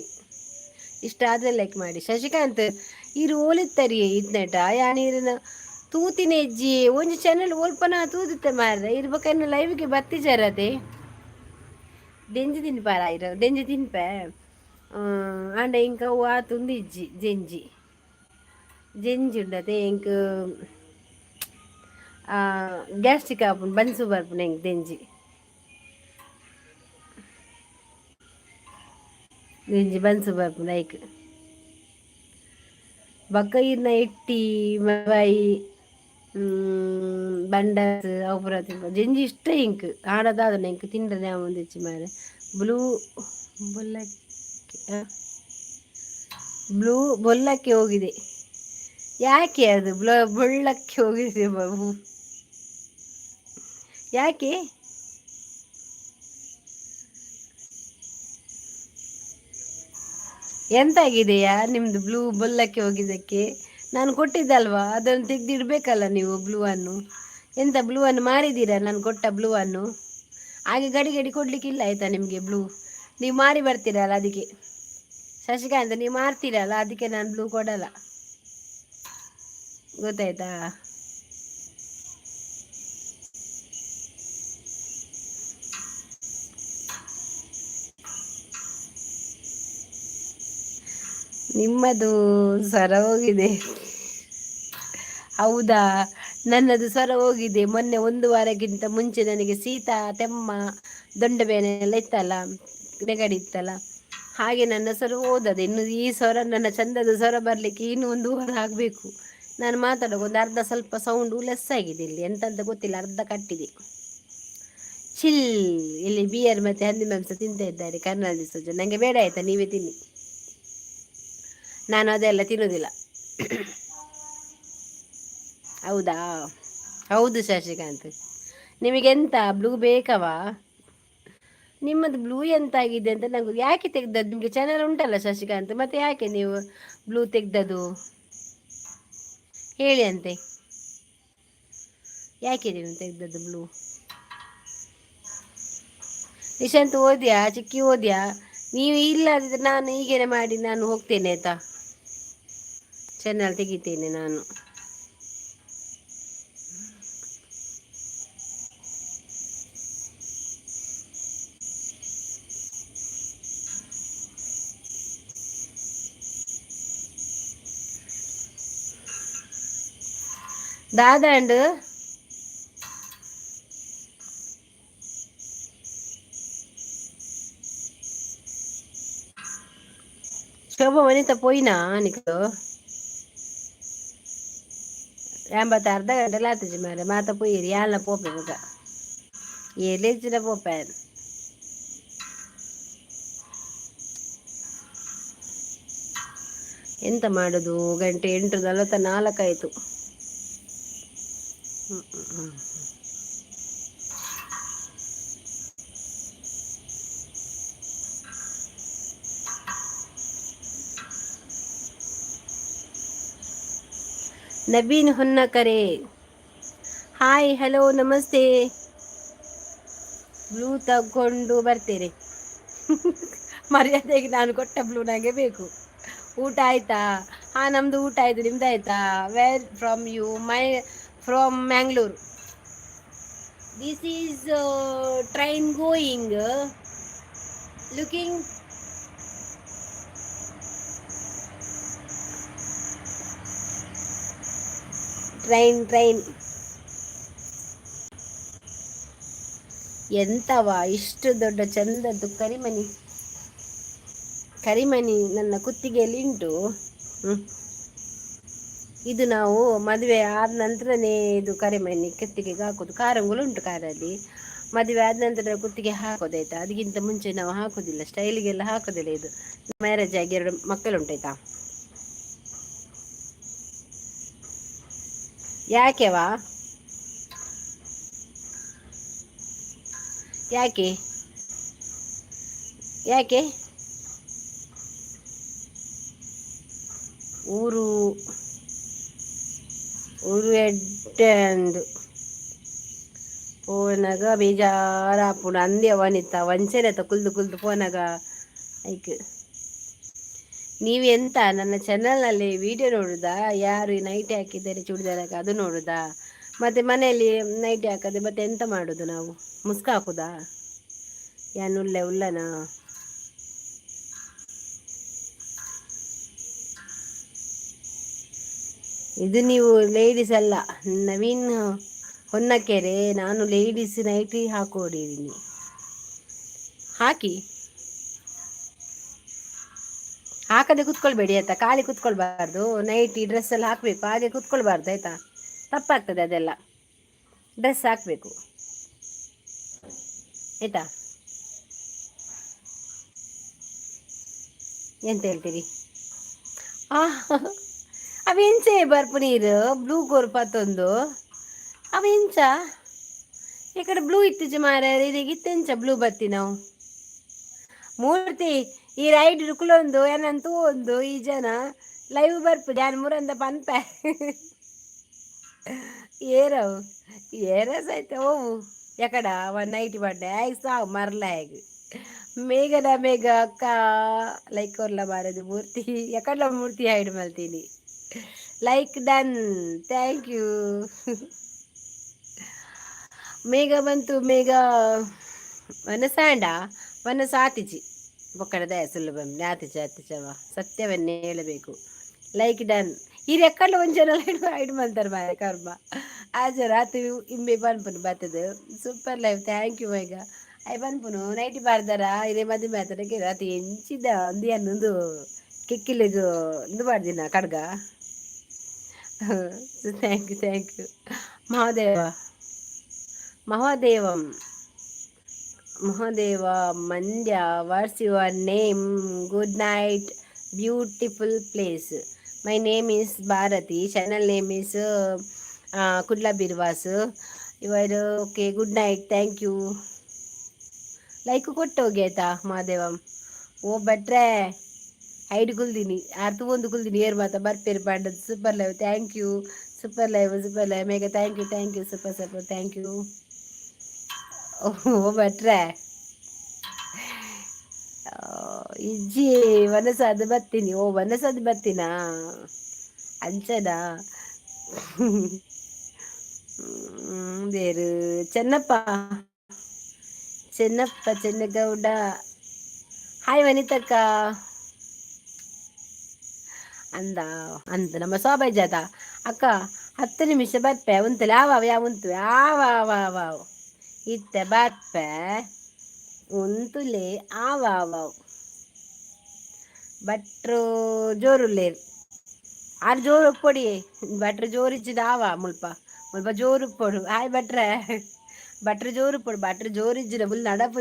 ಇಷ್ಟ ಆದರೆ ಲೈಕ್ ಮಾಡಿ. ಶಶಿಕಾಂತ್ ಇರು ಓಲಿತ್ತರಿ ಇದ್ನೆಟ ಯಾನೀರಿನ ತೂತಿನ ಹೆಜ್ಜಿ ಒಂಜಿ ಚಾನಲ್ ಓಲ್ಪನ ತೂದಿತ್ತೆ ಮಾರ್ರೆ ಇರ್ಬೇಕನ್ನು ಲೈವ್ಗೆ ಬತ್ತಿಜಾರದೆ ದೆಂಜಿ ತಿನ್ಪಾರ ಇರು ದೆಂಜಿ ತಿನ್ಪೆ ಆಂಡ ಇಂಕ ಅವು ಆತುಂದು ಇಜ್ಜಿ ಜೆಂಜಿ ಜೆಂಜಿ ಉಂಡತೆ ಎಂಕ್ ಗ್ಯಾಸ್ಟ್ರಿಕ್ ಆಪುಂಡು ಬನ್ಸು ಬರ್ಪುಂಡು ಎಂಕ್ ದೆಂಜಿ ದೆಂಜಿ ಬನ್ಸು ಬರ್ಪುಂಡು ಐಕ್ ಬೊಕ್ಕ ಇರ್ನ ಎಟ್ಟಿ ಬಾಯಿ ಬಂಡಸ್ ಅವು ಪೂರ ತಿನ್ಪ ಜೆಂಜಿ ಇಷ್ಟ ಇಂಕ್ ಆಂಡ ದಾದನ ಎಂಕ್ ತಿಂಡ್ರೆ ಆವೊಂದಿಜ್ಜಿ ಮಾರ್ರೆ. ಬ್ಲೂ ಬೊಲ್ಲಕ್ಕೆ ಬ್ಲೂ ಬೊಲ್ಲಕ್ಕೆ ಹೋಗಿದೆ. ಯಾಕೆ ಅದು ಬೊಳ್ಳಕ್ಕೆ ಹೋಗಿದೆ ಬಾಬು? ಯಾಕೆ? ಎಂತಾಗಿದೆಯಾ ನಿಮ್ಮದು ಬ್ಲೂ ಬೊಲ್ಲಕ್ಕೆ ಹೋಗಿದ್ದಕ್ಕೆ? ನಾನು ಕೊಟ್ಟಿದ್ದಲ್ವಾ, ಅದನ್ನು ತೆಗೆದಿಡಬೇಕಲ್ಲ ನೀವು ಬ್ಲೂ ಅನ್ನು. ಎಂತ ಬ್ಲೂ ಅನ್ನು ಮಾರಿದ್ದೀರಾ? ನಾನು ಕೊಟ್ಟ ಬ್ಲೂ ಅನ್ನು ಹಾಗೆ ಗಡಿ ಗಡಿ ಕೊಡಲಿಕ್ಕಿಲ್ಲ ಆಯಿತಾ ನಿಮಗೆ ಬ್ಲೂ. ನೀವು ಮಾರಿ ಬರ್ತೀರಲ್ಲ ಅದಕ್ಕೆ ಶಶಿಕಾಂತ್, ನೀವು ಮಾರ್ತೀರಲ್ಲ ಅದಕ್ಕೆ ನಾನು ಬ್ಲೂ ಕೊಡಲ್ಲ, ಗೊತ್ತಾಯ್ತಾ? ನಿಮ್ಮದು ಸ್ವರ ಹೋಗಿದೆ. ಹೌದಾ, ನನ್ನದು ಸ್ವರ ಹೋಗಿದೆ. ಮೊನ್ನೆ ಒಂದು ವಾರಕ್ಕಿಂತ ಮುಂಚೆ ನನಗೆ ಶೀತ, ತೆಮ್ಮ, ದೊಂಡೆಬೇನೆ ಎಲ್ಲ ಇತ್ತಲ್ಲ, ನೆಗಡಿ ಇತ್ತಲ್ಲ, ಹಾಗೆ ನನ್ನ ಸ್ವರ ಹೋದದ್ದು. ಇನ್ನು ಈ ಸ್ವರ ನನ್ನ ಚಂದದ ಸ್ವರ ಬರಲಿಕ್ಕೆ ಇನ್ನು ಒಂದು ವಾರ ಆಗಬೇಕು. ನಾನು ಮಾತಾಡುವಾಗ ಒಂದು ಅರ್ಧ ಸ್ವಲ್ಪ ಸೌಂಡು ಲೆಸ್ ಆಗಿದೆ ಇಲ್ಲಿ, ಎಂತಂತ ಗೊತ್ತಿಲ್ಲ, ಅರ್ಧ ಕಟ್ಟಿದೆ. ಚಿಲ್ ಇಲ್ಲಿ ಬಿಯರ್ ಮತ್ತು ಹಂದಿ ಮಾಂಸ ತಿಂತ ಇದ್ದಾರೆ ಕರ್ನಾಲ್ ಸೋಜ. ನನಗೆ ಬೇಡ ಆಯಿತಾ, ನೀವೇ ತಿನ್ನಿ, ನಾನು ಅದೆಲ್ಲ ತಿನ್ನುವುದಿಲ್ಲ. ಹೌದಾ? ಹೌದು ಶಶಿಕಾಂತ್, ನಿಮಗೆಂತ ಬ್ಲೂ ಬೇಕವಾ? ನಿಮ್ಮದು ಬ್ಲೂ ಎಂತಾಗಿದೆ ಅಂತ ನಂಗೆ ಯಾಕೆ ತೆಗ್ದದ್ದು? ನಿಮಗೆ ಚಾನಲ್ ಉಂಟಲ್ಲ ಶಶಿಕಾಂತ್, ಮತ್ತೆ ಯಾಕೆ ನೀವು ಬ್ಲೂ ತೆಗ್ದದ್ದು ಹೇಳಿ ಅಂತೆ? ಯಾಕೆ ನೀವು ತೆಗ್ದದ್ದು ಬ್ಲೂ? ನಿಶಾಂತ್ ಓದ್ಯಾ? ಚಿಕ್ಕಿ ಓದ್ಯಾ? ನೀವು ಇಲ್ಲದಿದ್ದರೆ ನಾನು ಹೀಗೇನೆ ಮಾಡಿ ನಾನು ಹೋಗ್ತೇನೆ ಆಯ್ತಾ, ಚಾನಲ್ ತೆಗಿತೇನೆ ನಾನು. ದಾದಾಂಡ್ ಶೋಭಾ ವನಿತಾ ಪೋಯಿನಾ ನಿಕ್ಲು? ಎಂಬತ್ತು ಅರ್ಧ ಗಂಟೆ ಆತುಜಿ ಮಾರ್ರೆ, ಮಾತ ಪೋಯಿರಿ, ಯಾಲ್ನ ಪೋಪೆ ಬೊಕ ಏರ್ಲ ಪೋಪೆ. ಎಂತ ಮಾಡೋದು, ಗಂಟೆ 8:44 ಆಯಿತು. ನವೀನ್ ಹೊನ್ನಕರೆ ಹಾಯ್ ಹಲೋ ನಮಸ್ತೆ. ಬ್ಲೂ ತಗೊಂಡು ಬರ್ತೀರಿ, ಮರ್ಯಾದೆಗೆ ನಾನು ಕೊಟ್ಟ ಬ್ಲೂ ನನಗೆ ಬೇಕು. ಊಟ ಆಯ್ತಾ? ಹಾಂ, ನಮ್ಮದು ಊಟ ಆಯಿತು, ನಿಮ್ದು ಆಯ್ತಾ? Where from you? My from Mangalore. This is train going looking train train. ಎಂತವಾ ಇಷ್ಟು ದೊಡ್ಡ ಚಂದದ್ದು ಕರಿಮಣಿ, ಕರಿಮಣಿ ನನ್ನ ಕುತ್ತಿಗೆಯಲ್ಲಿ ಉಂಟು. ಇದು ನಾವು ಮದುವೆ ಆದ ನಂತರನೇ ಇದು ಕರಿಮಣಿ ಕುತ್ತಿಗೆಗೆ ಹಾಕೋದು. ಕಾರಂಗುಲು ಉಂಟು ಕಾರಲ್ಲಿ, ಮದುವೆ ಆದ ನಂತರ ಕುತ್ತಿಗೆ ಹಾಕೋದಾಯ್ತಾ, ಅದಕ್ಕಿಂತ ಮುಂಚೆ ನಾವು ಹಾಕೋದಿಲ್ಲ, ಸ್ಟೈಲಿಗೆಲ್ಲ ಹಾಕೋದಿಲ್ಲ. ಇದು ಮ್ಯಾರೇಜ್ ಆಗಿ 2 ಮಕ್ಕಳುಂಟಾಯ್ತಾ. ಯಾಕೆವಾ? ಯಾಕೆ ಯಾಕೆ? ಊರು ಊರು ಎಡ್ಡೆ ಅಂದು ಪೋನಗ ಬೇಜಾರಾಪುಂಡು. ಅಂದೆ ವನಿತ ವಂಚನೆ ಕುಲ್ದು ಕುಲ್ದು ಪೋನಗ ಐಕ್. ನೀವೆಂತ ನನ್ನ ಚಾನಲ್ನಲ್ಲಿ ವಿಡಿಯೋ ನೋಡುದಾ? ಯಾರು ನೈಟಿ ಹಾಕಿದ್ದಾರೆ ಚೂಡಿದಾರ್ ಹಾಕಿ ಅದು ನೋಡುದಾ? ಮತ್ತೆ ಮನೆಯಲ್ಲಿ ನೈಟಿ ಹಾಕದೆ ಮತ್ತೆ ಎಂತ ಮಾಡೋದು ನಾವು? ಮುಸ್ಕ ಹಾಕುದಾ? ಯಾನುಲ್ಲೆ ಉಲ್ಲನಾ? ಇದು ನೀವು ಲೇಡೀಸ್ ಅಲ್ಲ ನವೀನ್ ಹೊನ್ನಕೆರೆ. ನಾನು ಲೇಡೀಸ್ ನೈಟಿ ಹಾಕೊಂಡಿದ್ದೀನಿ. ಹಾಕಿ, ಹಾಕದೆ ಕೂತ್ಕೊಳ್ಬೇಡಿ ಆಯ್ತಾ? ಖಾಲಿ ಕೂತ್ಕೊಳ್ಬಾರ್ದು. ನೈಟಿ ಡ್ರೆಸ್ ಎಲ್ಲ ಹಾಕಬೇಕು, ಹಾಗೆ ಕೂತ್ಕೊಳ್ಬಾರ್ದು ಆಯ್ತಾ? ತಪ್ಪಾಗ್ತದೆ ಅದೆಲ್ಲ. ಡ್ರೆಸ್ ಹಾಕಬೇಕು ಆಯ್ತಾ? ಎಂತ ಹೇಳ್ತೀರಿ? ಆ ಅವೆಂಚೆ ಬರ್ಪು ನೀರು ಬ್ಲೂ ಕೊರ್ಪತ್ತೊಂದು ಅವೆಂಚ ಈ ಕಡೆ ಬ್ಲೂ ಇತ್ತಿಜಿ ಮಾರ ಇತ್ತೆಂಚ ಬ್ಲೂ ಬತ್ತಿ ನಾವು. ಮೂರ್ತಿ ಈ ರೈಡ್ ರುಕುಲೊಂದು ಏನಂತೂ ಒಂದು ಈ ಜನ ಲೈವ್ ಬರ್ಪು ಜಾನ್ ಮುರಂದ ಪನ್ಪೆ ಏರವು ಏರ ಸೈತ ಓವು ಎಕಡ ಒನ್ ನೈಟಿ ಪಡ್ಡೆ ಆಯ್ ಸಾವು ಮರ್ಲ ಮೇಘದ ಮೇಘ ಅಕ್ಕ ಲೈಕ್ ಕೊರ್ಲ ಮಾರದು. ಮೂರ್ತಿ ಎಕಡ್ಲ ಮೂರ್ತಿ ಹೈಡ್ ಮಲ್ತೀನಿ. Like done, thank you. Megha ಬಂತು ಮೇಘ. ವನಸಾಂಡ ವನಸ ಆತಿಜಿ ಬೊಕ್ಕಡದ ಸುಲಭ ಆತಿಚ ಆತಿಚವ ಸತ್ಯವನ್ನೇ ಹೇಳಬೇಕು. Like done. ಈ ರೆಕ್ಕಡ್ಲ ಒಂಜನ ಹೈಡ್ ಮಲ್ತಾರ ಮಾರೆ ಕರ್ಮ. ಆಜ ರಾತ್ರಿ ಇಂಬೆ ಪನ್ಪುನು ಬತ್ತದು. Super live, thank you ಮೇಘ. I ಪನ್ಪುನು ನೈಟಿ ಪಾಡ್ದಾರ ಇದೇ ಮದಿಮೆ ಆತನ ರಾತಿ ಎಂಚಿದ ಅಂದು ಅನ್ನೊಂದು ಕಿಕ್ಕಿಲಿಗ್ ಇಂದು ಪಾಡ್ದಿನ ಖಡ್ಗ. Thank you, thank you. Mahadeva Mahadevam Mahadeva Mandya, what's your name? Good night, beautiful place. My name is Bharathi, channel name is Kudla Birvas. Your okay, good night, thank you. Like ಕೊಟ್ಟು ಹೋಗಿ ಆಯ್ತಾ ಮಹಾದೇವಂ. ಓ ಭಟ್ರೆ, ಐಡ್ ಕುಲ್ದಿನಿ ಆರ್ ಒಂದು ಕುಲ್ದಿನಿ ಏರ್ ಮಾತ ಬರ್ಪೇರು ಪಾಂಡದ್. Super live, thank you. Super live, super live Megha, thank you, thank you. Super super, thank you. ಓ ಭಟ್ರೆ, ಇಜ್ಜಿ ವನಸಾದ ಬರ್ತೀನಿ. ಓ ವನಸಾದ ಬರ್ತೀನಾ? ಅಂಚನಾ? ಬೇರು ಚೆನ್ನಪ್ಪ ಚೆನ್ನಪ್ಪ ಚೆನ್ನಗೌಡ. ಹಾಯ್ ವನಿತಕ್ಕ ಅಂದ ಅಂದ ನಮ್ಮ ಸೋಬಾಯಿ ಜಾತ. ಅಕ್ಕ 10 ನಿಮಿಷ ಬರ್ಪೆ ಉಂತಲೆ ಆವ ಯಾವ ಉಂತು ಆವ ಆವ ಆವ ಇತ್ತೆ ಬರ್ಪೆ ಉಂತುಲೆ ಆವ ಆವ. ಭಟ್ರು ಜೋರುಲ್ಲೇರು ಆರು ಜೋರು ಉಪ್ಪೊಡಿ ಭಟ್ರು ಜೋರಿಚ್ಚಿದ ಆವ ಮುಲ್ಪ ಮುಲ್ಪ ಜೋರು ಉಪ್ಪೊಡು. ಹಾಯ್ ಭಟ್ರೆ, ಭಟ್ರು ಜೋರು ಉಪ್ಪೊಡು. ಭಟ್ರು ಜೋರಿಜ್ಜಿನ ಫುಲ್ ನಡಪು.